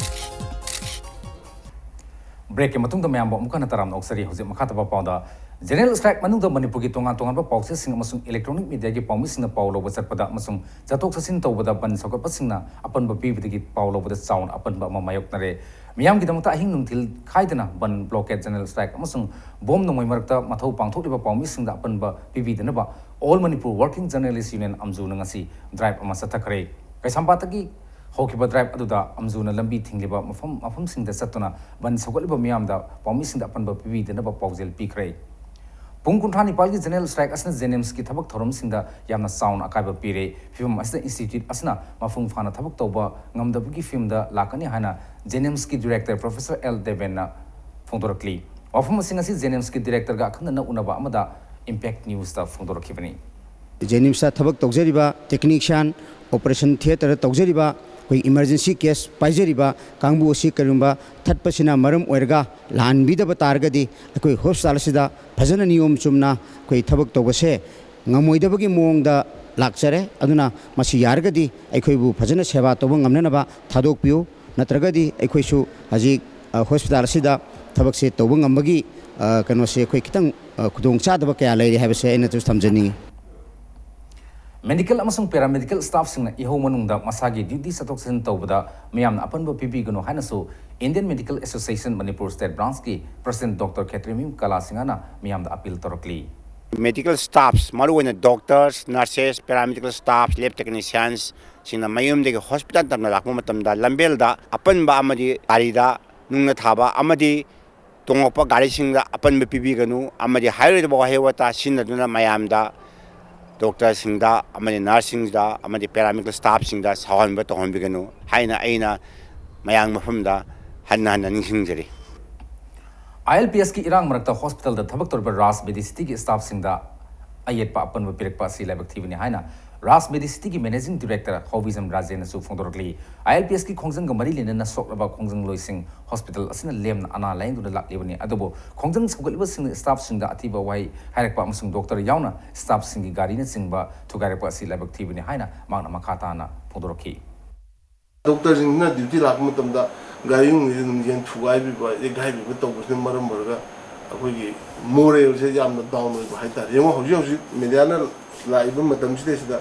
ꯕ꯭ꯔꯦꯛꯀꯤ ꯃꯇꯨꯡꯗ ꯃꯌꯥꯝꯕꯨ ꯑꯃꯨꯛ ꯍꯟꯅ ꯇꯔꯥꯝꯅ ꯑꯣꯛꯆꯔꯤ꯫ ꯍꯧꯖꯤꯛ ꯃꯈꯥ ꯇꯥꯕ ꯄꯥꯎꯗ, ꯖꯦꯅꯔꯦꯜ ꯁ꯭ꯇ꯭ꯔꯥꯏꯛ ꯃꯅꯨꯡꯗ ꯃꯅꯤꯄꯨꯔꯒꯤ ꯇꯣꯉꯥꯟ ꯇꯣꯉꯥꯟꯕ ꯄꯥꯎꯆꯦꯁꯤꯡ ꯑꯃꯁꯨꯡ ꯏꯂꯦꯛꯇ꯭ꯔꯣꯅꯤꯛ ꯃꯤꯗꯤꯌꯥꯒꯤ ꯄꯥꯎꯃꯤꯁꯤꯡꯅ ꯄꯥꯎ ꯂꯧꯕ ꯆꯠꯄꯗ ꯑꯃꯁꯨꯡ ꯆꯠꯊꯣꯛ ꯆꯠꯁꯤꯟ ꯇꯧꯕꯗ ꯕꯟ ꯁꯧꯒꯠꯄꯁꯤꯡꯅ ꯑꯄꯟꯕ ꯄꯤꯕꯗꯒꯤ ꯄꯥꯎ ꯂꯧꯕꯗ ꯆꯥꯎꯅ ꯑꯄꯟꯕ ꯑꯃ ꯃꯥꯌꯣꯛꯅꯔꯦ꯫ ꯃꯤꯌꯥꯝꯒꯤꯗꯃꯛꯇ ꯑꯍꯤꯡ ꯅꯨꯡꯊꯤꯜ ꯈꯥꯏꯗꯅ ꯕꯟ, ꯕ꯭ꯂꯣꯀꯦꯠ, ꯖꯦꯅꯔꯦꯜ ꯁ꯭ꯇ꯭ꯔꯥꯏꯛ ꯑꯃꯁꯨꯡ ꯕꯣꯝ ꯅꯣꯡꯃꯩ ꯃꯔꯛꯇ ꯃꯊꯧ ꯄꯥꯡꯊꯣꯛꯂꯤꯕ ꯄꯥꯎꯃꯤꯁꯤꯡꯗ ꯑꯄꯟꯕ ꯄꯤꯕꯤꯗꯅꯕ All Manipur Working Journalist Union, ꯑꯝꯖꯨꯅ ꯉꯁꯤ ꯗ꯭ꯔꯥꯏꯚ ꯑꯃ ꯆꯠꯊꯈ꯭ꯔꯦ꯫ ꯀꯩꯁꯥꯝꯄꯥꯠꯇꯒꯤ ꯍꯧꯈꯤꯕ ꯗ꯭ꯔꯥꯏꯚ ꯑꯗꯨꯗ ꯑꯝꯖꯨꯅ ꯂꯝꯕꯤ ꯊꯤꯡꯂꯤꯕ ꯃꯐꯝ ꯃꯐꯝꯁꯤꯡꯗ ꯆꯠꯇꯨꯅ ꯕꯟ ꯁꯧꯒꯠꯂꯤꯕ ꯃꯤꯌꯥꯝꯗ ꯄꯥꯎꯃꯤꯁꯤꯡꯗ ꯑꯄꯟꯕ ꯄꯤꯕꯤꯗꯅꯕ ꯄꯥꯎꯖꯦꯜ ꯄꯤꯈ꯭ꯔꯦ꯫ ꯄꯨꯡ ꯀꯨꯟꯊ꯭ꯔꯥ ꯅꯤꯄꯥꯜꯒꯤ ꯖꯦꯅꯔꯦꯜ ꯁ꯭ꯇ꯭ꯔꯥꯏꯛ ꯑꯁꯤꯅ ꯖꯦꯅꯤꯝꯁꯀꯤ ꯊꯕꯛ ꯊꯧꯔꯝꯁꯤꯡꯗ ꯌꯥꯝꯅ ꯆꯥꯎꯅ ꯑꯀꯥꯏꯕ ꯄꯤꯔꯦ꯫ ꯐꯤꯕꯝ ꯑꯁꯤꯗ ꯏꯟꯁꯇꯤꯇ꯭ꯌꯨꯠ ꯑꯁꯤꯅ ꯃꯄꯨꯡ ꯐꯥꯅ ꯊꯕꯛ ꯇꯧꯕ ꯉꯝꯗꯕꯒꯤ ꯐꯤꯕꯝꯗ ꯂꯥꯛꯀꯅꯤ ꯍꯥꯏꯅ ꯖꯦꯅꯤꯝꯁꯀꯤ ꯗꯤꯔꯦꯛꯇꯔ ꯄ꯭ꯔꯣꯐꯦꯁꯔ ꯑꯦꯜ ꯗꯦꯕꯦꯟꯅ ꯐꯣꯡꯗꯣꯔꯛꯂꯤ꯫ ꯋꯥꯐꯝ ꯑꯁꯤꯡ ꯑꯁꯤ ꯖꯦꯅꯤꯝꯁꯀꯤ ꯗꯤꯔꯦꯛꯇꯔꯒ ꯑꯈꯟꯅꯅ ꯎꯅꯕ ꯑꯃꯗ ꯏꯝꯄꯦꯛ ꯅ꯭ꯌꯨꯁꯇ ꯐꯣꯡꯗꯣꯔꯛꯈꯤꯕꯅꯤ꯫ ꯖꯦꯅꯤꯝꯁꯇ ꯊꯕꯛ ꯇꯧꯖꯔꯤꯕ ꯇꯦꯛꯅꯤꯁꯤꯌꯥꯟ, ꯑꯣꯄꯔꯦꯁꯟ ꯊꯤꯌꯦꯇꯔꯗ ꯇꯧꯖꯔꯤꯕ, ꯑꯩꯈꯣꯏ ꯏꯃꯔꯖꯦꯟꯁꯤ ꯀꯦꯁ ꯄꯥꯏꯖꯔꯤꯕ ꯀꯥꯡꯕꯨ ꯑꯁꯤ ꯀꯔꯤꯒꯨꯝꯕ ꯊꯠꯄꯁꯤꯅ ꯃꯔꯝ ꯑꯣꯏꯔꯒ ꯂꯥꯛꯍꯟꯕꯤꯗꯕ ꯇꯥꯔꯒꯗꯤ, ꯑꯩꯈꯣꯏ ꯍꯣꯁꯄꯤꯇꯥꯜ ꯑꯁꯤꯗ ꯐꯖꯅ ꯅꯤꯌꯣꯝ ꯆꯨꯝꯅ ꯑꯩꯈꯣꯏ ꯊꯕꯛ ꯇꯧꯕꯁꯦ ꯉꯝꯃꯣꯏꯗꯕꯒꯤ ꯃꯑꯣꯡꯗ ꯂꯥꯛꯆꯔꯦ꯫ ꯑꯗꯨꯅ ꯃꯁꯤ ꯌꯥꯔꯒꯗꯤ ꯑꯩꯈꯣꯏꯕꯨ ꯐꯖꯅ ꯁꯦꯕꯥ ꯇꯧꯕ ꯉꯝꯅꯅꯕ ꯊꯥꯗꯣꯛꯄꯤꯌꯨ, ꯅꯠꯇ꯭ꯔꯒꯗꯤ ꯑꯩꯈꯣꯏꯁꯨ ꯍꯧꯖꯤꯛ, ꯑ, ꯍꯣꯁꯄꯤꯇꯥꯜ ꯑꯁꯤꯗ ꯊꯕꯛꯁꯦ ꯇꯧꯕ ꯉꯝꯕꯒꯤ, ꯑ, ꯀꯩꯅꯣꯁꯦ ꯑꯩꯈꯣꯏ ꯈꯤꯇꯪ, ꯑ, ꯈꯨꯗꯣꯡꯆꯥꯗꯕ ꯀꯌꯥ ꯂꯩꯔꯦ ꯍꯥꯏꯕꯁꯦ ꯑꯩꯅꯁꯨ ꯊꯝꯖꯅꯤꯡꯉꯤ꯫ ꯃꯦꯗꯤꯀꯦꯜ ꯑꯃꯁꯨꯡ ꯄꯦꯔꯥꯃꯦꯗꯤꯀꯦꯜ ꯁ꯭ꯇꯥꯐꯁꯤꯡꯅ ꯏꯍꯧ ꯃꯅꯨꯡꯗ ꯃꯁꯥꯒꯤ ꯗ꯭ꯌꯨꯇꯤ ꯆꯠꯊꯣꯛ ꯆꯠꯁꯤꯟ ꯇꯧꯕꯗ ꯃꯤꯌꯥꯝꯅ ꯑꯄꯟꯕ ꯄꯤꯕꯤꯒꯅꯨ ꯍꯥꯏꯅꯁꯨ Indian Medical Association Manipur State Branchꯀꯤ ꯄ꯭ꯔꯁꯤꯗꯦꯟꯠ ꯗꯣꯛꯇꯔ ꯈꯦꯇ꯭ꯔꯤꯃꯌꯨꯝ ꯀꯂꯥ ꯁꯤꯡꯍꯅ ꯃꯤꯌꯥꯝꯗ ꯑꯄꯤꯜ ꯇꯧꯔꯛꯂꯤ꯫ Medical staffs, ꯃꯔꯨꯑꯣꯏꯅ doctors, nurses, parametrical staffs, lab techniciansꯁꯤꯡꯅ ꯃꯌꯨꯝꯗꯒꯤ ꯍꯣꯁꯄꯤꯇꯥꯜ ꯇꯝꯅ ꯂꯥꯛꯄ ꯃꯇꯝꯗ ꯂꯝꯕꯦꯜꯗ ꯑꯄꯟꯕ ꯑꯃꯗꯤ ꯒꯥꯔꯤꯗ ꯅꯨꯡꯅ ꯊꯥꯕ ꯑꯃꯗꯤ ꯇꯣꯡꯂꯛꯄ ꯒꯥꯔꯤꯁꯤꯡꯗ ꯑꯄꯟꯕ ꯄꯤꯕꯤꯒꯅꯨ ꯑꯃꯗꯤ ꯍꯥꯏꯔꯣꯏꯗꯕ ꯋꯥꯍꯩ ꯋꯥꯇꯥ ꯁꯤꯖꯤꯟꯅꯗꯨꯅ ꯃꯌꯥꯝꯗ, doctorꯁꯤꯡꯗ ꯑꯃꯗꯤ nurseꯁꯤꯡꯗ ꯑꯃꯗꯤ parametrical staffꯁꯤꯡꯗ ꯁꯥꯎꯍꯟꯕ ꯇꯧꯍꯟꯕꯤꯒꯅꯨ ꯍꯥꯏꯅ ꯑꯩꯅ ꯃꯌꯥꯝ ꯃꯐꯝꯗ ꯍꯟꯅ ꯍꯟꯅ ꯅꯤꯡꯁꯤꯡꯖꯔꯤ꯫ ILPSꯀꯤ ꯏꯔꯥꯡ ꯃꯔꯛꯇ ꯍꯣꯁꯄꯤꯇꯥꯜꯗ ꯊꯕꯛ ꯇꯧꯔꯤꯕ ꯔꯥꯖ ꯃꯦꯗꯤꯁꯤꯇꯤꯒꯤ ꯁ꯭ꯇꯥꯐꯁꯤꯡꯗ ꯑꯌꯦꯠꯄ ꯑꯄꯟꯕ ꯄꯤꯔꯛꯄ ꯑꯁꯤ ꯂꯥꯏꯕꯛ ꯊꯤꯕꯅꯤ ꯍꯥꯏꯅ ꯔꯥꯖ ꯃꯦꯗꯤꯁꯤꯇꯤꯒꯤ ꯃꯦꯅꯦꯖꯤꯡ ꯗꯤꯔꯦꯛꯇꯔ ꯍꯣꯕꯤꯖꯝ ꯔꯥꯖꯦꯟꯅꯁꯨ ꯐꯣꯡꯗꯣꯔꯛꯂꯤ꯫ ILPSꯀꯤ ꯈꯣꯡꯖꯪꯒ ꯃꯔꯤ ꯂꯩꯅꯅ ꯁꯣꯛꯂꯕ ꯈꯣꯡꯖꯪꯂꯣꯏꯁꯤꯡ ꯍꯣꯁꯄꯤꯇꯥꯜ ꯑꯁꯤꯅ ꯂꯦꯝꯅ ꯑꯅꯥ ꯂꯥꯌꯦꯡꯗꯨꯅ ꯂꯥꯛꯂꯤꯕꯅꯤ, ꯑꯗꯨꯕꯨ ꯈꯣꯡꯖꯪ ꯁꯧꯒꯠꯂꯤꯕꯁꯤꯡꯅ ꯁ꯭ꯇꯥꯐꯁꯤꯡꯗ ꯑꯊꯤꯕ ꯋꯥꯍꯩ ꯍꯥꯏꯔꯛꯄ ꯑꯃꯁꯨꯡ ꯗꯣꯛꯇꯔ ꯌꯥꯎꯅ ꯁ꯭ꯇꯥꯐꯁꯤꯡꯒꯤ ꯒꯥꯔꯤꯅꯆꯤꯡꯕ ꯊꯨꯒꯥꯏꯔꯛꯄ ꯑꯁꯤ ꯂꯥꯏꯕꯛ ꯊꯤꯕꯅꯤ ꯍꯥꯏꯅ ꯃꯍꯥꯛꯅ ꯃꯈꯥ ꯇꯥꯅ ꯐꯣꯡꯗꯣꯔꯛꯈꯤ꯫ ꯗꯣꯛꯇꯔꯁꯤꯡꯁꯤꯅ ꯗ꯭ꯌꯨꯇꯤ ꯂꯥꯛꯄ ꯃꯇꯝꯗ ꯒꯥꯔꯤ ꯅꯨꯡꯂꯤꯁꯦ ꯑꯗꯨꯝ ꯌꯦꯟ ꯊꯨꯒꯥꯏꯕꯤꯕ, ꯌꯩꯈꯥꯏꯕꯤꯕ ꯇꯧꯕꯁꯤꯅ ꯃꯔꯝ ꯑꯣꯏꯔꯒ ꯑꯩꯈꯣꯏꯒꯤ ꯃꯣꯔꯦꯜꯁꯦ ꯌꯥꯝꯅ ꯗꯥꯎꯟ ꯑꯣꯏꯕ ꯍꯥꯏꯇꯥꯔꯦ꯫ ꯌꯦꯡꯉꯣ, ꯍꯧꯖꯤꯛ ꯍꯧꯖꯤꯛ ꯃꯦꯗꯤꯌꯥꯅ ꯂꯥꯛꯏꯕ ꯃꯇꯝꯁꯤꯗꯩꯁꯤꯗ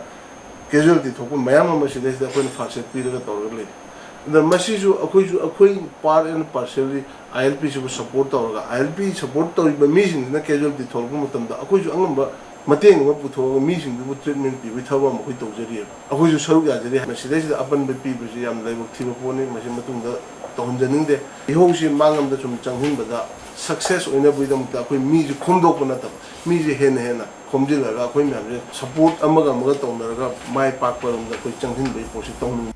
ꯀꯦꯖꯨꯋꯦꯂꯤꯇꯤ ꯊꯣꯛꯄ ꯃꯌꯥꯝ ꯑꯃ ꯁꯤꯗꯩꯁꯤꯗ ꯑꯩꯈꯣꯏꯅ ꯐꯥꯔꯁ ꯑꯦꯗ ꯄꯤꯔꯒ ꯇꯧꯔꯒ ꯂꯩ꯫ ꯑꯗ ꯃꯁꯤꯁꯨ ꯑꯩꯈꯣꯏꯁꯨ, ꯑꯩꯈꯣꯏ ꯄꯥꯔꯠ ꯑꯦꯟ ꯄꯥꯔꯁꯦꯜꯂꯤ ꯑꯥꯏ ꯑꯦꯜ ꯄꯤꯁꯤꯕꯨ ꯁꯞꯄꯣꯔꯠ ꯇꯧꯔꯒ, ꯑꯥꯏ ꯑꯦꯜ ꯄꯤ ꯁꯞꯄꯣꯔꯠ ꯇꯧꯔꯤꯕ ꯃꯤꯁꯤꯡꯁꯤꯅ ꯀꯦꯖꯨꯋꯦꯂꯤꯇꯤ ꯊꯣꯛꯂꯛꯄ ꯃꯇꯝꯗ ꯑꯩꯈꯣꯏꯁꯨ ꯑꯉꯝꯕ ꯃꯇꯦꯡ ꯑꯃ ꯄꯨꯊꯣꯛꯑꯒ ꯃꯤꯁꯤꯡꯗꯨꯕꯨ ꯇ꯭ꯔꯤꯠꯃꯦꯟ ꯄꯤꯕꯒꯤ ꯊꯕꯛ ꯑꯃ ꯑꯩꯈꯣꯏ ꯇꯧꯖꯔꯤꯑꯕ꯫ ꯑꯩꯈꯣꯏꯁꯨ ꯁꯔꯨꯛ ꯌꯥꯖꯔꯤ꯫ ꯃꯁꯤꯗꯩꯁꯤꯗ ꯑꯄꯟꯕ ꯄꯤꯕꯁꯤ ꯌꯥꯝ ꯂꯥꯏꯕꯛ ꯊꯤꯕ ꯄꯣꯠꯅꯤ꯫ ꯃꯁꯤ ꯃꯇꯨꯡꯗ ꯇꯧꯍꯟꯖꯅꯤꯡꯗꯦ꯫ ꯏꯍꯧꯁꯤ ꯃꯥꯡꯂꯣꯝꯗ ꯁꯨꯝ ꯆꯪꯍꯟꯕꯗ ꯁꯛꯁꯦꯁ ꯑꯣꯏꯅꯕꯒꯤꯗꯃꯛꯇ ꯑꯩꯈꯣꯏ ꯃꯤꯁꯤ ꯈꯣꯝꯗꯣꯛꯄ ꯅꯠꯇꯕ, ꯃꯤꯁꯤ ꯍꯦꯟꯅ ꯍꯦꯟꯅ ꯈꯣꯝꯖꯤꯜꯂꯒ ꯑꯩꯈꯣꯏ ꯃꯌꯥꯝꯁꯦ ꯁꯞꯄꯣꯔꯠ ꯑꯃꯒ ꯑꯃꯒ ꯇꯧꯅꯔꯒ ꯃꯥꯏ ꯄꯥꯛꯄꯔꯣꯝꯗ ꯑꯩꯈꯣꯏ ꯆꯪꯁꯤꯟꯕꯒꯤ ꯄꯣꯠꯁꯤ ꯇꯧꯅꯤꯡꯉꯤ꯫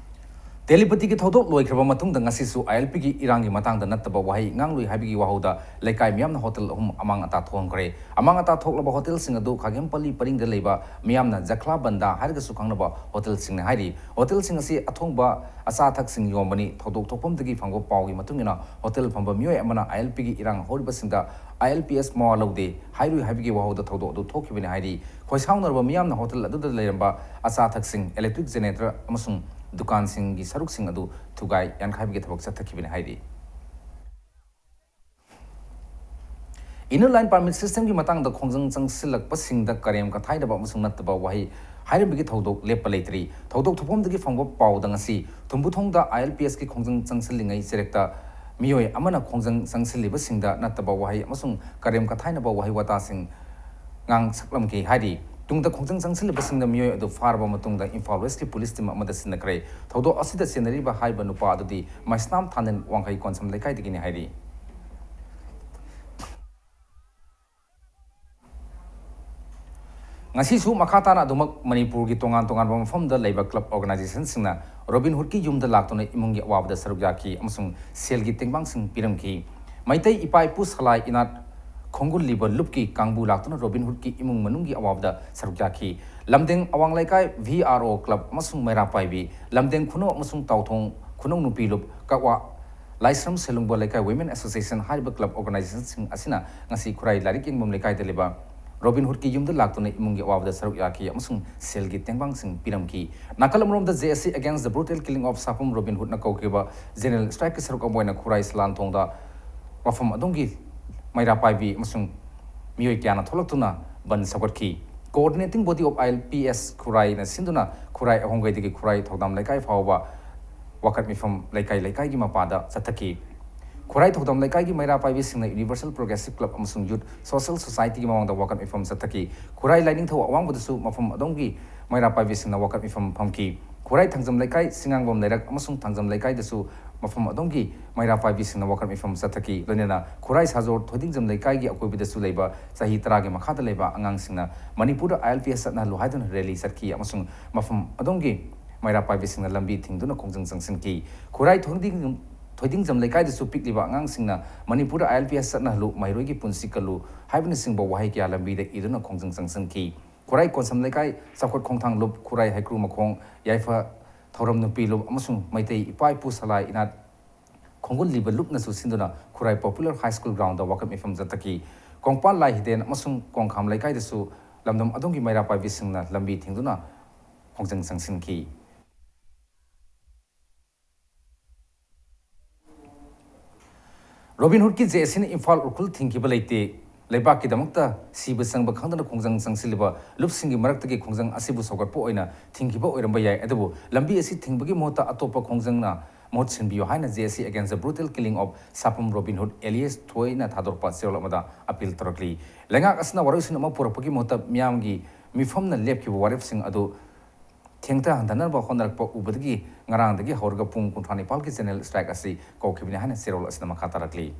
ꯇꯦꯂꯤꯄꯇꯤꯒꯤ ꯊꯧꯗꯣꯛ ꯂꯣꯏꯈ꯭ꯔꯕ ꯃꯇꯨꯡꯗ ꯉꯁꯤꯁꯨ ꯑꯥꯏ ꯑꯦꯜ ꯄꯤꯒꯤ ꯏꯔꯥꯡꯒꯤ ꯃꯇꯥꯡꯗ ꯅꯠꯇꯕ ꯋꯥꯍꯩ ꯉꯥꯡꯂꯣꯏ ꯍꯥꯏꯕꯒꯤ ꯋꯥꯍꯧꯗ ꯂꯩꯀꯥꯏ ꯃꯤꯌꯥꯝꯅ ꯍꯣꯇꯦꯜ ꯑꯍꯨꯝ ꯑꯃꯥꯡ ꯑꯇꯥ ꯊꯣꯛꯍꯟꯈ꯭ꯔꯦ꯫ ꯑꯃꯥꯡ ꯑꯇꯥ ꯊꯣꯛꯂꯕ ꯍꯣꯇꯦꯜꯁꯤꯡ ꯑꯗꯨ ꯈꯥꯒꯦꯝꯄꯜꯂꯤ ꯄꯔꯤꯡꯗ ꯂꯩꯕ ꯃꯤꯌꯥꯝꯅ ꯖꯈ꯭ꯂꯥ ꯕꯟꯗꯥ ꯍꯥꯏꯔꯒꯁꯨ ꯈꯪꯅꯕ ꯍꯣꯇꯦꯜꯁꯤꯡꯅꯤ ꯍꯥꯏꯔꯤ꯫ ꯍꯣꯇꯦꯜꯁꯤꯡ ꯑꯁꯤ ꯑꯊꯣꯡꯕ ꯑꯆꯥ ꯑꯊꯛꯁꯤꯡ ꯌꯣꯟꯕꯅꯤ꯫ ꯊꯧꯗꯣꯛ ꯊꯣꯛꯐꯝꯗꯒꯤ ꯐꯪꯕ ꯄꯥꯎꯒꯤ ꯃꯇꯨꯡ ꯏꯟꯅ ꯍꯣꯇꯦꯜ ꯐꯝꯕ ꯃꯤꯑꯣꯏ ꯑꯃꯅ ꯑꯥꯏ ꯑꯦꯜ ꯄꯤꯒꯤ ꯏꯔꯥꯡ ꯍꯧꯔꯤꯕꯁꯤꯡꯗ ꯑꯥꯏ ꯑꯦꯜ ꯄꯤ ꯑꯦꯁ ꯃꯋꯥ ꯂꯧꯗꯦ, ꯍꯥꯏꯔꯣꯏ ꯍꯥꯏꯕꯒꯤ ꯋꯥꯍꯧꯗ ꯊꯧꯗꯣꯛ ꯑꯗꯨ ꯊꯣꯛꯈꯤꯕꯅꯤ ꯍꯥꯏꯔꯤ꯫ ꯈꯣꯏꯁꯥꯎꯅꯔꯕ ꯃꯤꯌꯥꯝꯅ ꯍꯣꯇꯦꯜ ꯑꯗꯨꯗ ꯂꯩꯔꯝꯕ ꯑꯆꯥ ꯑꯊꯛꯁꯤꯡ, ꯏꯂꯦꯛꯇ꯭ꯔꯤꯛ ꯖꯦꯅꯦꯔꯦꯇꯔ ꯑꯃꯁꯨꯡ ꯗꯨꯀꯥꯟꯁꯤꯡꯒꯤ ꯁꯔꯨꯛꯁꯤꯡ ꯑꯗꯨ ꯊꯨꯒꯥꯏ ꯌꯥꯟꯈꯥꯏꯕꯒꯤ ꯊꯕꯛ ꯆꯠꯊꯈꯤꯕꯅꯤ ꯍꯥꯏꯔꯤ꯫ Inner Line Permit Systemꯒꯤ ꯃꯇꯥꯡꯗ ꯈꯣꯡꯖꯪ ꯆꯪꯁꯤꯜꯂꯛꯄꯁꯤꯡꯗ ꯀꯔꯦꯝ ꯀꯊꯥꯏꯅꯕ ꯑꯃꯁꯨꯡ ꯅꯠꯇꯕ ꯋꯥꯍꯩ ꯍꯥꯏꯔꯝꯕꯒꯤ ꯊꯧꯗꯣꯛ ꯂꯦꯞꯄ ꯂꯩꯇ꯭ꯔꯤ꯫ ꯊꯧꯗꯣꯛ ꯊꯣꯛꯐꯝꯗꯒꯤ ꯐꯪꯕ ꯄꯥꯎꯗ ꯉꯁꯤ ꯊꯨꯝꯕꯨꯊꯣꯡꯗ ꯑꯥꯏ ꯑꯦꯜ ꯄꯤ ꯑꯦꯁꯀꯤ ꯈꯣꯡꯖꯪ ꯆꯪꯁꯤꯜꯂꯤꯉꯩ ꯆꯦꯔꯦꯛꯇ ꯃꯤꯑꯣꯏ ꯑꯃꯅ ꯈꯣꯡꯖꯪ ꯆꯪꯁꯤꯜꯂꯤꯕꯁꯤꯡꯗ ꯅꯠꯇꯕ ꯋꯥꯍꯩ ꯑꯃꯁꯨꯡ ꯀꯔꯦꯝ ꯀꯊꯥꯏꯅꯕ ꯋꯥꯍꯩ ꯋꯥꯇꯥꯁꯤꯡ ꯉꯥꯡ ꯁꯛꯂꯝꯈꯤ ꯍꯥꯏꯔꯤ꯫ ꯇꯨꯡꯗ ꯈꯣꯡꯖꯪ ꯆꯪꯁꯤꯜꯂꯤꯕꯁꯤꯡꯅ ꯃꯤꯑꯣꯏ ꯑꯗꯨ ꯐꯥꯔꯕ ꯃꯇꯨꯡꯗ ꯏꯝꯐꯥꯜ ꯋꯦꯁꯀꯤ ꯄꯨꯂꯤꯁ ꯇꯤꯝ ꯑꯃꯗ ꯁꯤꯟꯅꯈ꯭ꯔꯦ꯫ ꯊꯧꯗꯣꯛ ꯑꯁꯤꯗ ꯆꯦꯟꯅꯔꯤꯕ ꯍꯥꯏꯔꯤꯕ ꯅꯨꯄꯥ ꯑꯗꯨꯗꯤ ꯃꯩꯁꯅꯥꯝ ꯊꯥꯅꯤꯜ ꯋꯥꯡꯈꯩ ꯀꯣꯟꯁꯝ ꯂꯩꯀꯥꯏꯗꯒꯤꯅꯤ ꯍꯥꯏꯔꯤ꯫ ꯉꯁꯤꯁꯨ ꯃꯈꯥ ꯇꯥꯅ ꯑꯗꯨꯃꯛ ꯃꯅꯤꯄꯨꯔꯒꯤ ꯇꯣꯉꯥꯟ ꯇꯣꯉꯥꯟꯕ ꯃꯐꯝꯗ ꯂꯩꯕ ꯀ꯭ꯂꯕ ꯑꯣꯔꯒꯅꯥꯏꯖꯦꯁꯟꯁꯤꯡꯅ ꯔꯣꯕꯤꯟ ꯍꯨꯗꯀꯤ ꯌꯨꯝꯗ ꯂꯥꯛꯇꯨꯅ ꯏꯃꯨꯡꯒꯤ ꯑꯋꯥꯕꯗ ꯁꯔꯨꯛ ꯌꯥꯈꯤ ꯑꯃꯁꯨꯡ ꯁꯦꯜꯒꯤ ꯇꯦꯡꯕꯥꯡꯁꯤꯡ ꯄꯤꯔꯝꯈꯤ꯫ ꯃꯩꯇꯩ ꯏꯄꯥ ꯏꯄꯨ ꯁꯂꯥꯏ ꯏꯅꯥꯠ ꯈꯣꯡꯒꯨꯜꯂꯤꯕ ꯂꯨꯞꯀꯤ ꯀꯥꯡꯕꯨ ꯂꯥꯛꯇꯨꯅ ꯔꯣꯕꯤꯟ ꯍꯨꯗꯀꯤ ꯏꯃꯨꯡ ꯃꯅꯨꯡꯒꯤ ꯑꯋꯥꯕꯗ ꯁꯔꯨꯛ ꯌꯥꯈꯤ꯫ ꯂꯝꯗꯦꯡ ꯑꯋꯥꯡ ꯂꯩꯀꯥꯏ ꯚꯤ ꯑꯥꯔ ꯑꯣ ꯀ꯭ꯂꯕ ꯑꯃꯁꯨꯡ ꯃꯩꯔꯥ ꯄꯥꯏꯕꯤ, ꯂꯝꯗꯦꯡ ꯈꯨꯅꯧ ꯑꯃꯁꯨꯡ ꯇꯥꯎꯊꯣꯡ ꯈꯨꯅꯧ ꯅꯨꯄꯤ ꯂꯨꯞ, ꯀꯛꯋꯥ ꯂꯥꯏꯁ꯭ꯔꯝ ꯁꯦꯂꯨꯡꯕ ꯂꯩꯀꯥꯏ ꯋꯤꯃꯦꯟ ꯑꯦꯁꯣꯁꯤꯌꯦꯁꯟ ꯍꯥꯏꯔꯤꯕ ꯀ꯭ꯂꯕ ꯑꯣꯔꯒꯅꯥꯏꯖꯦꯁꯟꯁꯤꯡ ꯑꯁꯤꯅ ꯉꯁꯤ ꯈꯨꯔꯥꯏ ꯂꯥꯏꯔꯤꯛ ꯌꯦꯡꯐꯝ ꯂꯩꯀꯥꯏꯗ ꯂꯩꯕ ꯔꯣꯕꯤꯟ ꯍꯨꯗꯀꯤ ꯌꯨꯝꯗ ꯂꯥꯛꯇꯨꯅ ꯏꯃꯨꯡꯒꯤ ꯑꯋꯥꯕꯗ ꯁꯔꯨꯛ ꯌꯥꯈꯤ ꯑꯃꯁꯨꯡ ꯁꯦꯜꯒꯤ ꯇꯦꯡꯕꯥꯡꯁꯤꯡ ꯄꯤꯔꯝꯈꯤ꯫ ꯅꯥꯀꯜ ꯑꯃꯔꯣꯝꯗ, J S C Against the Brutal Killing of Sapum Robin Hood ꯅ ꯀꯧꯈꯤꯕ ꯖꯦꯅꯔꯦꯜ ꯁ꯭ꯇ꯭ꯔꯥꯏꯛꯀꯤ ꯁꯔꯨꯛ ꯑꯃ ꯑꯣꯏꯅ ꯈꯨꯔꯥꯏ ꯁꯂꯥꯟ ꯊꯣꯡꯗ ꯃꯐꯝ ꯑꯗꯨꯒꯤ ꯃꯩꯔꯥ ꯄꯥꯏꯕꯤ ꯑꯃꯁꯨꯡ ꯃꯤꯑꯣꯏ ꯀꯌꯥꯅ ꯊꯣꯛꯂꯛꯇꯨꯅ ꯕꯟ ꯁꯧꯒꯠꯈꯤ꯫ Coordinating Body of I L P S ꯈꯨꯔꯥꯏꯅ ꯁꯤꯟꯗꯨꯅ ꯈꯨꯔꯥꯏ ꯑꯍꯣꯡꯒꯩꯗꯒꯤ ꯈꯨꯔꯥꯏ ꯊꯧꯗꯥꯝ ꯂꯩꯀꯥꯏ ꯐꯥꯎꯕ ꯋꯥꯀꯠ ꯃꯤꯐꯝ ꯂꯩꯀꯥꯏ ꯂꯩꯀꯥꯏꯒꯤ ꯃꯄꯥꯗ ꯆꯠꯊꯈꯤ꯫ ꯈꯨꯔꯥꯏ ꯊꯧꯗꯥꯝ ꯂꯩꯀꯥꯏꯒꯤ ꯃꯩꯔꯥ ꯄꯥꯏꯕꯤꯁꯤꯡꯅ Universal Progressive Club ꯑꯃꯁꯨꯡ Youth Social Society ꯒꯤ ꯃꯃꯥꯡꯗ ꯋꯥꯀꯠ ꯃꯤꯐꯝ ꯆꯠꯊꯈꯤ꯫ ꯈꯨꯔꯥꯏ ꯂꯥꯏꯅꯤꯡꯊꯧ ꯑꯋꯥꯡꯕꯗꯁꯨ ꯃꯐꯝ ꯑꯗꯣꯝꯒꯤ ꯃꯩꯔꯥ ꯄꯥꯏꯕꯤꯁꯤꯡꯅ ꯋꯥꯀꯠ ꯃꯤꯐꯝ ꯐꯝꯈꯤ꯫ ꯈꯨꯔꯥꯏ ꯊꯥꯡꯖꯝ ꯂꯩꯀꯥꯏ, ꯁꯤꯡꯉꯥꯡꯕꯝ ꯂꯩꯔꯛ ꯑꯃꯁꯨꯡ ꯊꯥꯡꯖꯝ ꯂꯩꯀꯥꯏꯗꯁꯨ ꯃꯐꯝ ꯑꯗꯣꯝꯒꯤ ꯃꯩꯔꯥ ꯄꯥꯏꯕꯤꯁꯤꯡꯅ ꯋꯥꯀꯠ ꯃꯤꯐꯝ ꯆꯠꯊꯈꯤ꯫ ꯂꯣꯏꯅꯅ ꯈꯨꯔꯥꯏ ꯁꯥꯖꯣꯔ ꯊꯣꯏꯗꯤꯡꯖꯝ ꯂꯩꯀꯥꯏꯒꯤ ꯑꯀꯣꯏꯕꯗꯁꯨ ꯂꯩꯕ ꯆꯍꯤ ꯇꯔꯥꯒꯤ ꯃꯈꯥꯗ ꯂꯩꯕ ꯑꯉꯥꯡꯁꯤꯡꯅ ꯃꯅꯤꯄꯨꯔꯗ I L P S ꯆꯠꯅꯍꯜꯂꯨ ꯍꯥꯏꯗꯨꯅ ꯔꯦꯂꯤ ꯆꯠꯈꯤ ꯑꯃꯁꯨꯡ ꯃꯐꯝ ꯑꯗꯣꯝꯒꯤ ꯃꯩꯔꯥ ꯄꯥꯏꯕꯤꯁꯤꯡꯅ ꯂꯝꯕꯤ ꯊꯤꯡꯗꯨꯅ ꯈꯣꯡꯖꯪ ꯆꯪꯁꯤꯟꯈꯤ꯫ ꯈꯨꯔꯥꯏ ꯊꯣꯏꯗꯤꯡ-, ꯊꯣꯏꯗꯤꯡꯖꯝ ꯂꯩꯀꯥꯏꯗꯁꯨ ꯄꯤꯛꯂꯤꯕ ꯑꯉꯥꯡꯁꯤꯡꯅ "ꯃꯅꯤꯄꯨꯔꯗ I L P S ꯆꯠꯅꯍꯜꯂꯨ, ꯃꯍꯩꯔꯣꯏꯒꯤ ꯄꯨꯟꯁꯤ ꯀꯜꯂꯨ" ꯍꯥꯏꯕꯅꯆꯤꯡꯕ ꯋꯥꯍꯩ ꯀꯌꯥ ꯂꯝꯕꯤꯗ ꯏꯗꯨꯅ ꯈꯣꯡꯖꯪ ꯆꯪꯁꯤꯟꯈꯤ꯫ ꯈꯨꯔꯥꯏ ꯀꯣꯟꯁꯝ ꯂꯩꯀꯥꯏ, ꯆꯥꯎꯈꯠ ꯈꯣꯡꯊꯥꯡ ꯂꯨꯞ, ꯈꯨꯔꯥꯏ ꯍꯩꯀ꯭ꯔꯨ ꯃꯈꯣꯡ, ꯌꯥꯏꯐ ꯊꯧꯔꯝ ꯅꯨꯄꯤ ꯂꯨꯞ ꯑꯃꯁꯨꯡ ꯃꯩꯇꯩ ꯏꯄꯥ ꯏꯄꯨ ꯁꯂꯥꯏ ꯏꯅꯥꯠ ꯈꯣꯡꯒꯨꯜꯂꯤꯕ ꯂꯨꯞꯅꯁꯨ ꯁꯤꯟꯗꯨꯅ ꯈꯨꯔꯥꯏ Popular High School ground ꯗ ꯋꯥꯀꯠ ꯃꯤꯐꯝ ꯆꯠꯊꯈꯤ꯫ ꯀꯣꯡꯄꯥꯜ ꯂꯥꯏ ꯍꯤꯗꯦꯟ ꯑꯃꯁꯨꯡ ꯀꯣꯡꯈꯥꯝ ꯂꯩꯀꯥꯏꯗꯁꯨ ꯂꯝꯗꯝ ꯑꯗꯣꯝꯒꯤ ꯃꯩꯔꯥ ꯄꯥꯏꯕꯤꯁꯤꯡꯅ ꯂꯝꯕꯤ ꯊꯤꯡꯗꯨꯅ ꯈꯣꯡꯖꯪ ꯆꯪꯁꯤꯟꯈꯤ꯫ ꯔꯣꯕꯤꯟ ꯍꯨꯗꯀꯤ J S C ꯅ ꯏꯝꯐꯥꯜ ꯎꯈ꯭ꯔꯨꯜ ꯊꯤꯡꯈꯤꯕ ꯂꯩꯇꯦ꯫ ꯂꯩꯕꯥꯛꯀꯤꯗꯃꯛꯇ ꯁꯤꯕ ꯆꯪꯕ ꯈꯪꯗꯅ ꯈꯣꯡꯖꯪ ꯆꯪꯁꯤꯜꯂꯤꯕ ꯂꯨꯞꯁꯤꯡꯒꯤ ꯃꯔꯛꯇꯒꯤ ꯈꯣꯡꯖꯪ ꯑꯁꯤꯕꯨ ꯁꯧꯒꯠꯄ ꯑꯣꯏꯅ ꯊꯤꯡꯈꯤꯕ ꯑꯣꯏꯔꯝꯕ ꯌꯥꯏ, ꯑꯗꯨꯕꯨ ꯂꯝꯕꯤ ꯑꯁꯤ ꯊꯤꯡꯕꯒꯤ ꯃꯍꯨꯠꯇ ꯑꯇꯣꯞꯄ ꯈꯣꯡꯖꯪꯅ ꯃꯍꯨꯠ ꯁꯤꯟꯕꯤꯌꯨ ꯍꯥꯏꯅ J S C Against the Brutal Killing of Sapum Robin Hood alias ꯊꯣꯏꯅ ꯊꯥꯗꯣꯔꯛꯄ ꯆꯦꯔꯣꯜ ꯑꯃꯗ ꯑꯄꯤꯜ ꯇꯧꯔꯛꯂꯤ꯫ ꯂꯩꯉꯥꯛ ꯑꯁꯤꯅ ꯋꯥꯔꯣꯏꯁꯤꯟ ꯑꯃ ꯄꯨꯔꯛꯄꯒꯤ ꯃꯍꯨꯠꯇ ꯃꯤꯌꯥꯝꯒꯤ ꯃꯤꯐꯝꯅ ꯂꯦꯞꯈꯤꯕ ꯋꯥꯔꯦꯞꯁꯤꯡ ꯑꯗꯨ ꯊꯦꯡꯊ ꯍꯟꯊꯅꯕ ꯍꯣꯠꯅꯔꯛꯄ ꯎꯕꯗꯒꯤ ꯉꯔꯥꯡꯗꯒꯤ ꯍꯧꯔꯒ ꯄꯨꯡ ꯀꯨꯟꯊ꯭ꯔꯥ ꯅꯤꯄꯥꯜꯒꯤ ꯖꯦꯅꯔꯦꯜ ꯁ꯭ꯇ꯭ꯔꯥꯏꯛ ꯑꯁꯤ ꯀꯧꯈꯤꯕꯅꯤ ꯍꯥꯏꯅ ꯆꯦꯔꯣꯜ ꯑꯁꯤꯗ ꯃꯈꯥ ꯇꯥꯔꯛꯂꯤ꯫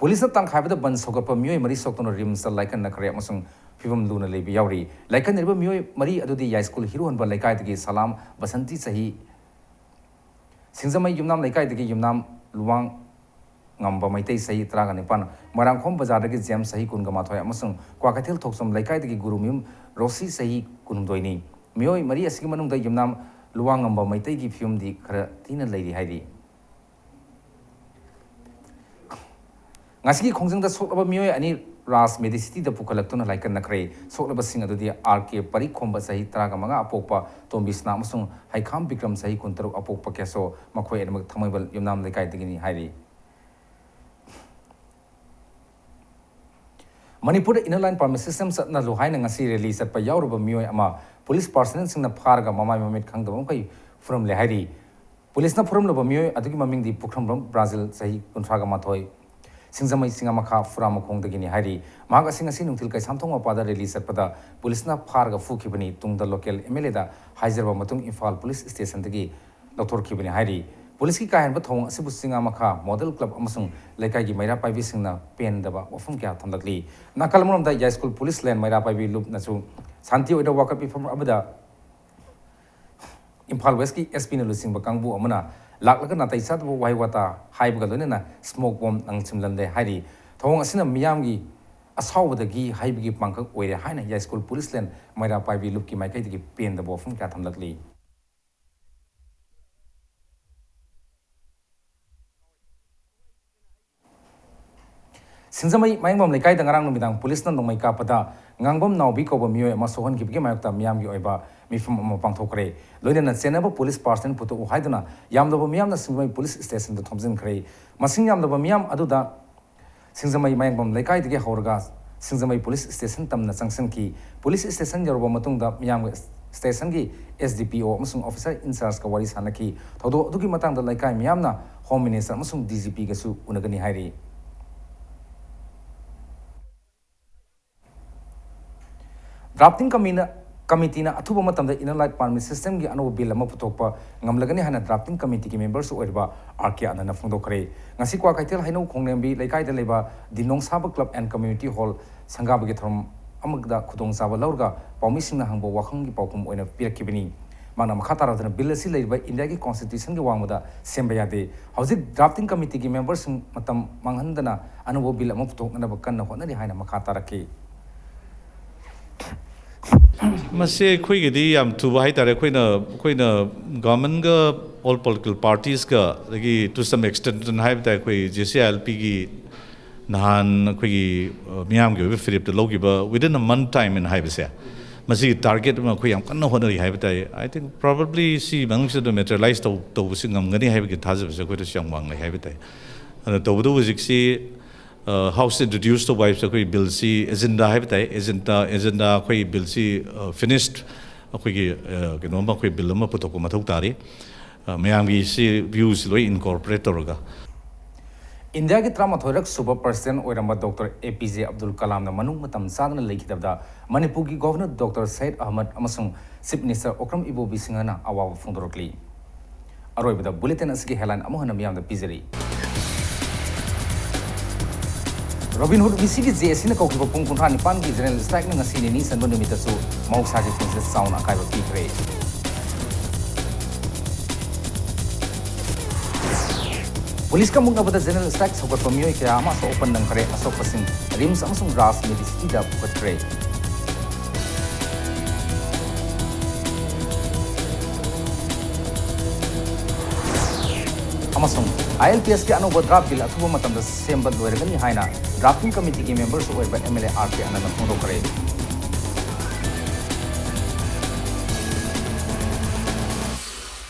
ꯄꯨꯂꯤꯁꯅ ꯇꯥꯟꯈꯥꯏꯕꯗ ꯕꯟ ꯁꯧꯒꯠꯄ ꯃꯤꯑꯣꯏ ꯃꯔꯤ ꯁꯣꯛꯇꯨꯅ ꯔꯤꯝꯁꯇ ꯂꯥꯏꯀꯠꯅꯈ꯭ꯔꯦ ꯑꯃꯁꯨꯡ ꯐꯤꯕꯝ ꯂꯨꯅ ꯂꯩꯕ ꯌꯥꯎꯔꯤ꯫ ꯂꯥꯏꯀꯠꯅꯔꯤꯕ ꯃꯤꯑꯣꯏ ꯃꯔꯤ ꯑꯗꯨꯗꯤ ꯌꯥꯏꯁ꯭ꯀꯨꯜ ꯍꯤꯔꯨꯍꯟꯕ ꯂꯩꯀꯥꯏꯗꯒꯤ ꯁꯂꯥꯝ ꯕꯁꯟꯇꯤ ꯆꯍꯤ, ꯁꯤꯡꯖꯃꯩ ꯌꯨꯝꯅꯥꯝ ꯂꯩꯀꯥꯏꯗꯒꯤ ꯌꯨꯝꯅꯥꯝ ꯂꯨꯋꯥꯡ ꯉꯝꯕ ꯃꯩꯇꯩ ꯆꯍꯤ ꯇꯔꯥꯒ ꯅꯤꯄꯥꯟ, ꯃꯣꯏꯔꯥꯡꯈꯣꯝ ꯕꯖꯥꯔꯗꯒꯤ ꯖꯦꯝꯁ ꯆꯍꯤ ꯀꯨꯟꯒ ꯃꯥꯊꯣꯏ ꯑꯃꯁꯨꯡ ꯀ꯭ꯋꯥꯀꯩꯊꯦꯜ ꯊꯣꯛꯆꯣꯝ ꯂꯩꯀꯥꯏꯗꯒꯤ ꯒꯨꯔꯨꯃꯌꯨꯝ ꯔꯣꯁꯤ ꯆꯍꯤ ꯀꯨꯟꯍꯨꯝꯗꯣꯏꯅꯤ꯫ ꯃꯤꯑꯣꯏ ꯃꯔꯤ ꯑꯁꯤꯒꯤ ꯃꯅꯨꯡꯗ ꯌꯨꯝꯅꯥꯝ ꯂꯨꯋꯥꯡ ꯉꯝꯕ ꯃꯩꯇꯩꯒꯤ ꯐꯤꯕꯝꯗꯤ ꯈꯔ ꯊꯤꯅ ꯂꯩꯔꯤ ꯍꯥꯏꯔꯤ꯫ ꯉꯁꯤꯒꯤ ꯈꯣꯡꯖꯪꯗ ꯁꯣꯛꯂꯕ ꯃꯤꯑꯣꯏ ꯑꯅꯤ ꯔꯥꯖ ꯃꯦꯗꯤꯁꯤꯇꯤꯗ ꯄꯨꯈꯠꯂꯛꯇꯨꯅ ꯂꯥꯏꯀꯠꯅꯈ꯭ꯔꯦ꯫ ꯁꯣꯛꯂꯕꯁꯤꯡ ꯑꯗꯨꯗꯤ ꯑꯥꯔ ꯀꯦ ꯄꯔꯤꯈꯣꯝꯕ, ꯆꯍꯤ ꯇꯔꯥꯒ ꯃꯉꯥ ꯑꯄꯣꯛꯄ ꯇꯣꯝꯕꯤꯁꯅꯥ, ꯑꯃꯁꯨꯡ ꯍꯩꯈꯥꯝ ꯕꯤꯀ꯭ꯔꯝ, ꯆꯍꯤ ꯀꯨꯟꯇꯔꯨꯛ ꯑꯄꯣꯛꯄ ꯀꯦꯁꯣ, ꯃꯈꯣꯏ ꯑꯅꯤꯃꯛ ꯊꯥꯡꯃꯩꯕꯟ ꯌꯨꯝꯅꯥꯝ ꯂꯩꯀꯥꯏꯗꯒꯤꯅꯤ ꯍꯥꯏꯔꯤ꯫ ꯃꯅꯤꯄꯨꯔꯗ Inner Line Permit System ꯆꯠꯅꯍꯜꯂꯨ ꯍꯥꯏꯅ ꯉꯁꯤ ꯔꯦꯂꯤ ꯆꯠꯄ ꯌꯥꯎꯔꯨꯕ ꯃꯤꯑꯣꯏ ꯑꯃ ꯄꯨꯂꯤꯁ ꯄꯥꯔꯁꯅꯦꯜꯁꯤꯡꯅ ꯐꯥꯔꯒ ꯃꯃꯥꯏ ꯃꯃꯤꯠ ꯈꯪꯗꯕ ꯃꯈꯩ ꯐꯨꯔꯝꯂꯦ ꯍꯥꯏꯔꯤ꯫ ꯄꯨꯂꯤꯁꯅ ꯐꯨꯔꯝꯂꯕ ꯃꯤꯑꯣꯏ ꯑꯗꯨꯒꯤ ꯃꯃꯤꯡꯗꯤ ꯄꯨꯈ꯭ꯔꯝꯕꯝ ꯕ꯭ꯔꯥꯖꯤꯜ, ꯆꯍꯤ ꯀꯨꯟꯊ꯭ꯔꯥꯒ ꯃꯥꯊꯣꯏ, ꯁꯤꯡꯖꯃꯩ ꯆꯤꯉꯥꯃꯈꯥ ꯐꯨꯔꯥꯃꯈꯣꯡꯗꯒꯤꯅꯤ ꯍꯥꯏꯔꯤ꯫ ꯃꯍꯥꯛ ꯑꯁꯤ ꯉꯁꯤ ꯅꯨꯡꯊꯤꯜ ꯀꯩꯁꯥꯝꯊꯣꯡ ꯃꯄꯥꯗ ꯔꯦꯂꯤ ꯆꯠꯄꯗ ꯄꯨꯂꯤꯁꯅ ꯐꯥꯔꯒ ꯐꯨꯈꯤꯕꯅꯤ꯫ ꯇꯨꯡꯗ ꯂꯣꯀꯦꯜ ꯑꯦꯝ ꯑꯦꯜ ꯑꯦꯗ ꯍꯥꯏꯖꯔꯕ ꯃꯇꯨꯡ ꯏꯝꯐꯥꯜ ꯄꯨꯂꯤꯁ ꯁ꯭ꯇꯦꯁꯟꯗꯒꯤ ꯂꯧꯊꯣꯔꯛꯈꯤꯕꯅꯤ ꯍꯥꯏꯔꯤ꯫ ꯄꯨꯂꯤꯁꯀꯤ ꯀꯥ ꯍꯦꯟꯕ ꯊꯧꯑꯣꯡ ꯑꯁꯤꯕꯨ ꯆꯤꯉꯥꯃꯈꯥ ꯃꯣꯗꯦꯜ ꯀ꯭ꯂꯕ ꯑꯃꯁꯨꯡ ꯂꯩꯀꯥꯏꯒꯤ ꯃꯩꯔꯥ ꯄꯥꯏꯕꯤꯁꯤꯡꯅ ꯄꯦꯟꯗꯕ ꯋꯥꯐꯝ ꯀꯌꯥ ꯊꯝꯂꯛꯂꯤ꯫ ꯅꯥꯀꯜ ꯑꯃꯔꯣꯝꯗ ꯌꯥꯏꯁ꯭ꯀꯨꯜ ꯄꯨꯂꯤꯁ ꯂꯦꯟ ꯃꯩꯔꯥ ꯄꯥꯏꯕꯤ ꯂꯨꯞꯅꯁꯨ ꯁꯥꯟꯇꯤ ꯑꯣꯏꯅ ꯋꯥꯀꯠ ꯃꯤꯐꯝ ꯑꯃꯗ ꯏꯝꯐꯥꯜ ꯋꯦꯁꯀꯤ ꯑꯦꯁ ꯄꯤꯅ ꯂꯨꯆꯤꯡꯕ ꯀꯥꯡꯕꯨ ꯑꯃꯅ ꯂꯥꯛꯂꯒ ꯅꯥꯇꯩ ꯆꯥꯗꯕ ꯋꯥꯍꯩ ꯋꯥꯇꯥ ꯍꯥꯏꯕꯒ ꯂꯣꯏꯅꯅ ꯁ꯭ꯃꯣꯛ ꯕꯣꯝ ꯂꯪꯁꯤꯟꯂꯝꯂꯦ ꯍꯥꯏꯔꯤ꯫ ꯊꯧꯑꯣꯡ ꯑꯁꯤꯅ ꯃꯤꯌꯥꯝꯒꯤ ꯑꯁꯥꯎꯕꯗꯒꯤ ꯍꯩꯕꯒꯤ ꯄꯥꯡꯈꯛ ꯑꯣꯏꯔꯦ ꯍꯥꯏꯅ ꯌꯥꯏꯁ꯭ꯀꯨꯜ ꯄꯨꯂꯤꯁ ꯂꯦꯟ ꯃꯩꯔꯥ ꯄꯥꯏꯕꯤ ꯂꯨꯞꯀꯤ ꯃꯥꯏꯀꯩꯗꯒꯤ ꯄꯦꯟꯗꯕ ꯋꯥꯐꯝ ꯀꯌꯥ ꯊꯝꯂꯛꯂꯤ꯫ ꯁꯤꯡꯖꯃꯩ ꯃꯌꯥꯡꯕꯝ ꯂꯩꯀꯥꯏꯗ ꯉꯔꯥꯡ ꯅꯨꯃꯤꯗꯥꯡ ꯄꯨꯂꯤꯁꯅ ꯅꯣꯡꯃꯩ ꯀꯥꯞꯄꯗ ꯉꯥꯡꯕꯝ ꯅꯥꯎꯕꯤ ꯀꯧꯕ ꯃꯤꯑꯣꯏ ꯑꯃ ꯁꯣꯛꯍꯟꯈꯤꯕꯒꯤ ꯃꯥꯌꯣꯛꯇ ꯃꯤꯌꯥꯝꯒꯤ ꯑꯣꯏꯕ ꯃꯤꯐꯝ ꯑꯃ ꯄꯥꯡꯊꯣꯛꯈ꯭ꯔꯦ꯫ ꯂꯣꯏꯅꯅ ꯆꯦꯟꯅꯕ ꯄꯨꯂꯤꯁ ꯄꯥꯔꯁꯅꯦꯜ ꯄꯨꯊꯣꯛꯎ ꯍꯥꯏꯗꯨꯅ ꯌꯥꯝꯂꯕ ꯃꯤꯌꯥꯝꯅ ꯁꯤꯡꯖꯃꯩ ꯄꯨꯂꯤꯁ ꯁ꯭ꯇꯦꯁꯟꯗ ꯊꯣꯝꯖꯤꯟꯈ꯭ꯔꯦ꯫ ꯃꯁꯤꯡ ꯌꯥꯝꯂꯕ ꯃꯤꯌꯥꯝ ꯑꯗꯨꯗ ꯁꯤꯡꯖꯃꯩ ꯃꯌꯥꯡꯕꯝ ꯂꯩꯀꯥꯏꯗꯒꯤ ꯍꯧꯔꯒ ꯁꯤꯡꯖꯃꯩ ꯄꯨꯂꯤꯁ ꯁ꯭ꯇꯦꯁꯟ ꯇꯝꯅ ꯆꯪꯁꯤꯟꯈꯤ꯫ ꯄꯨꯂꯤꯁ ꯁ꯭ꯇꯦꯁꯟ ꯌꯧꯔꯕ ꯃꯇꯨꯡꯗ ꯃꯤꯌꯥꯝꯒ ꯁ꯭ꯇꯦꯁꯟꯒꯤ ꯑꯦꯁ ꯗꯤ ꯄꯤ ꯑꯣ ꯑꯃꯁꯨꯡ ꯑꯣꯐꯤꯁꯥꯔ ꯏꯟꯆꯥꯔꯖꯀ ꯋꯥꯔꯤ ꯁꯥꯟꯅꯈꯤ꯫ ꯊꯧꯗꯣꯛ ꯑꯗꯨꯒꯤ ꯃꯇꯥꯡꯗ ꯂꯩꯀꯥꯏ ꯃꯤꯌꯥꯝꯅ ꯍꯣꯝ ꯃꯤꯅꯤꯁꯇꯔ ꯑꯃꯁꯨꯡ ꯗꯤ ꯖꯤ ꯄꯤꯒꯁꯨ ꯎꯅꯒꯅꯤ ꯍꯥꯏꯔꯤ꯫ ꯗ꯭ꯔꯥꯐꯇꯤꯡ ꯀꯃꯤꯅ-, ꯀꯃꯤꯇꯤꯅ ꯑꯊꯨꯕ ꯃꯇꯝꯗ Inner Line Permit Systemꯒꯤ ꯑꯅꯧꯕ ꯕꯤꯜ ꯑꯃ ꯄꯨꯊꯣꯛꯄ ꯉꯝꯂꯒꯅꯤ ꯍꯥꯏꯅ ꯗ꯭ꯔꯥꯐꯇꯤꯡ ꯀꯃꯤꯇꯤꯒꯤ ꯃꯦꯝꯕꯔꯁꯨ ꯑꯣꯏꯔꯤꯕ ꯑꯥꯔ ꯀꯦ ꯑꯅꯟꯅ ꯐꯣꯡꯗꯣꯛꯈ꯭ꯔꯦ꯫ ꯉꯁꯤ ꯀ꯭ꯋꯥꯀꯩꯊꯦꯜ ꯍꯩꯅꯧ ꯈꯣꯡꯂꯦꯝꯕꯤ ꯂꯩꯀꯥꯏꯗ ꯂꯩꯕ ꯗꯤ ꯅꯣꯡꯁꯥꯕ Club and Community Hall ꯁꯪꯒꯥꯕꯒꯤ ꯊꯧꯔꯝ ꯑꯃꯗ ꯈꯨꯗꯣꯡꯆꯥꯕ ꯂꯧꯔꯒ ꯄꯥꯎꯃꯤꯁꯤꯡꯅ ꯍꯪꯕ ꯋꯥꯍꯪꯒꯤ ꯄꯥꯎꯈꯨꯝ ꯑꯣꯏꯅ ꯄꯤꯔꯛꯈꯤꯕꯅꯤ꯫ ꯃꯍꯥꯛꯅ ꯃꯈꯥ ꯇꯥꯔꯛꯇꯨꯅ ꯕꯤꯜ ꯑꯁꯤ ꯂꯩꯔꯤꯕ ꯏꯟꯗꯤꯌꯥꯒꯤ ꯀꯣꯟꯁꯇꯤꯇ꯭ꯌꯨꯁꯟꯒꯤ ꯋꯥꯡꯃꯗ ꯁꯦꯝꯕ ꯌꯥꯗꯦ꯫ ꯍꯧꯖꯤꯛ ꯗ꯭ꯔꯥꯐꯇꯤꯡ ꯀꯃꯤꯇꯤꯒꯤ ꯃꯦꯝꯕꯔꯁꯤꯡ ꯃꯇꯝ ꯃꯥꯡꯍꯟꯗꯅ ꯑꯅꯧꯕ ꯕꯤꯜ ꯑꯃ ꯄꯨꯊꯣꯛꯅꯅꯕ ꯀꯟꯅ ꯍꯣꯠꯅꯔꯤ ꯍꯥꯏꯅ ꯃꯈꯥ ꯇꯥꯔꯛꯈꯤ꯫ ꯃꯁꯤ ꯑꯩꯈꯣꯏꯒꯤꯗꯤ ꯌꯥꯝ ꯊꯨꯕ ꯍꯥꯏꯇꯥꯔꯦ꯫ ꯑꯩꯈꯣꯏꯅ, ꯑꯩꯈꯣꯏꯅ ꯒꯚꯔꯟꯃꯦꯟꯒ, ꯑꯣꯜ ꯄꯣꯂꯤꯇꯤꯀꯦꯜ ꯄꯥꯔꯇꯤꯁꯀ, ꯑꯗꯒꯤ to some extent ꯍꯥꯏꯕ ꯇꯥꯔꯦ, ꯑꯩꯈꯣꯏ ꯖꯦ ꯁꯤ ꯑꯥꯏ ꯑꯦꯜ ꯄꯤꯒꯤ ꯅꯍꯥꯟ ꯑꯩꯈꯣꯏꯒꯤ ꯃꯤꯌꯥꯝꯒꯤ ꯑꯣꯏꯕ ꯐꯤꯔꯦꯞꯇ ꯂꯧꯈꯤꯕ within a month time ꯍꯥꯏꯕꯁꯦ, ꯃꯁꯤꯒꯤ target ꯑꯃ ꯑꯩꯈꯣꯏ ꯌꯥꯝ ꯀꯟꯅ ꯍꯣꯠꯅꯔꯤ ꯍꯥꯏꯕ ꯇꯥꯏ꯫ I think probably ꯁꯤ ꯃꯅꯨꯡꯁꯤꯗ materialize ꯇꯧ ꯇꯧꯕꯁꯤ ꯉꯝꯒꯅꯤ ꯍꯥꯏꯕꯒꯤ ꯊꯥꯖꯕꯁꯦ ꯑꯩꯈꯣꯏꯗꯁꯨ ꯌꯥꯝ ꯋꯥꯡ ꯂꯩ ꯍꯥꯏꯕ ꯇꯥꯏ꯫ ꯑꯗꯣ ꯇꯧꯕꯇꯕꯨ ꯍꯧꯖꯤꯛꯁꯤ House introduce ꯇꯧꯕ ꯍꯥꯏꯕꯁꯦ ꯑꯩꯈꯣꯏ ꯕꯤꯜꯁꯤ agenda ꯍꯥꯏꯕ ꯇꯥꯏ, agenda agenda ꯑꯩꯈꯣꯏ ꯕꯤꯜꯁꯤ finished ꯑꯩꯈꯣꯏꯒꯤ ꯀꯩꯅꯣꯝꯃ ꯑꯩꯈꯣꯏ ꯕꯤꯜ ꯑꯃ ꯄꯨꯊꯣꯛꯄ ꯃꯊꯧ ꯇꯥꯔꯤ꯫ ꯃꯌꯥꯝꯒꯤ ꯁꯤ ꯚ꯭ꯌꯨꯁꯤ ꯂꯣꯏ incorporate ꯇꯧꯔꯒ꯫ ꯏꯟꯗꯤꯌꯥꯒꯤ ꯇꯔꯥꯃꯥꯊꯣꯏꯔꯛ ꯁꯨꯕ ꯄ꯭ꯔꯁꯤꯗꯦꯟ ꯑꯣꯏꯔꯝꯕ ꯗꯣꯛꯇꯔ ꯑꯦ ꯄꯤ ꯖꯦ ꯑꯕꯗꯨꯜ ꯀꯂꯥꯝꯅ ꯃꯅꯨꯡ ꯃꯇꯝ ꯆꯥꯗꯅ ꯂꯩꯈꯤꯗꯕꯗ ꯃꯅꯤꯄꯨꯔꯒꯤ ꯒꯣꯚꯔꯅꯔ ꯗꯣꯛꯇꯔ ꯁꯍꯤꯗ ꯑꯍꯃꯗ ꯑꯃꯁꯨꯡ ꯆꯤꯐ ꯃꯤꯅꯤꯁꯇꯔ ꯑꯣꯀ꯭ꯔꯝ ꯏꯕꯣꯕꯤ ꯁꯤꯡꯍꯅ ꯑꯋꯥꯕ ꯐꯣꯡꯗꯣꯔꯛꯂꯤ꯫ ꯑꯔꯣꯏꯕꯗ ꯕꯨꯂꯦꯇꯤꯟ ꯑꯁꯤꯒꯤ headline ꯑꯃꯨꯛ ꯍꯟꯅ ꯃꯤꯌꯥꯝꯗ ꯄꯤꯖꯔꯤ꯫ ꯔꯣꯕꯤꯟꯍꯨꯗ ꯕꯤꯁꯤꯒꯤ ꯖꯦ ꯑꯦꯁꯤꯅ ꯀꯧꯈꯤꯕ ꯄꯨꯡ ꯀꯨꯟꯊ꯭ꯔꯥ ꯅꯤꯄꯥꯟꯒꯤ general strikeꯅ ꯉꯁꯤ ꯅꯤꯅꯤ ꯆꯟꯕ ꯅꯨꯃꯤꯠꯇꯁꯨ ꯃꯍꯧꯁꯥꯒꯤ ꯊꯤꯡꯁꯤꯗ ꯆꯥꯎꯅ ꯑꯀꯥꯏꯕ ꯄꯤꯈ꯭ꯔꯦ꯫ ꯄꯨꯂꯤꯁꯀ ꯃꯨꯛꯅꯕꯗ general strike ꯁꯧꯒꯠꯄ ꯃꯤꯑꯣꯏ ꯀꯌꯥ ꯑꯃ ꯑꯁꯣꯛ ꯑꯄꯟ ꯅꯪꯈ꯭ꯔꯦ꯫ ꯑꯁꯣꯛꯄꯁꯤꯡ ꯔꯤꯝꯁ ꯑꯃꯁꯨꯡ ꯔꯥꯖ ꯃꯦꯗꯤꯁꯤꯇꯤꯗ ꯄꯨꯈꯠꯈ꯭ꯔꯦ꯫ ꯑꯃꯁꯨꯡ ꯑꯥꯏ ꯑꯦꯜ ꯄꯤ ꯑꯦꯁꯀꯤ ꯑꯅꯧꯕ draft bill ꯑꯊꯨꯕ ꯃꯇꯝꯗ ꯁꯦꯝꯕ ꯂꯣꯏꯔꯒꯅꯤ ꯍꯥꯏꯅ drafting committeeꯒꯤ memberꯁꯨ ꯑꯣꯏꯕ M L A R K ꯑꯅꯟꯅ ꯐꯣꯡꯗꯣꯛꯈ꯭ꯔꯦ꯫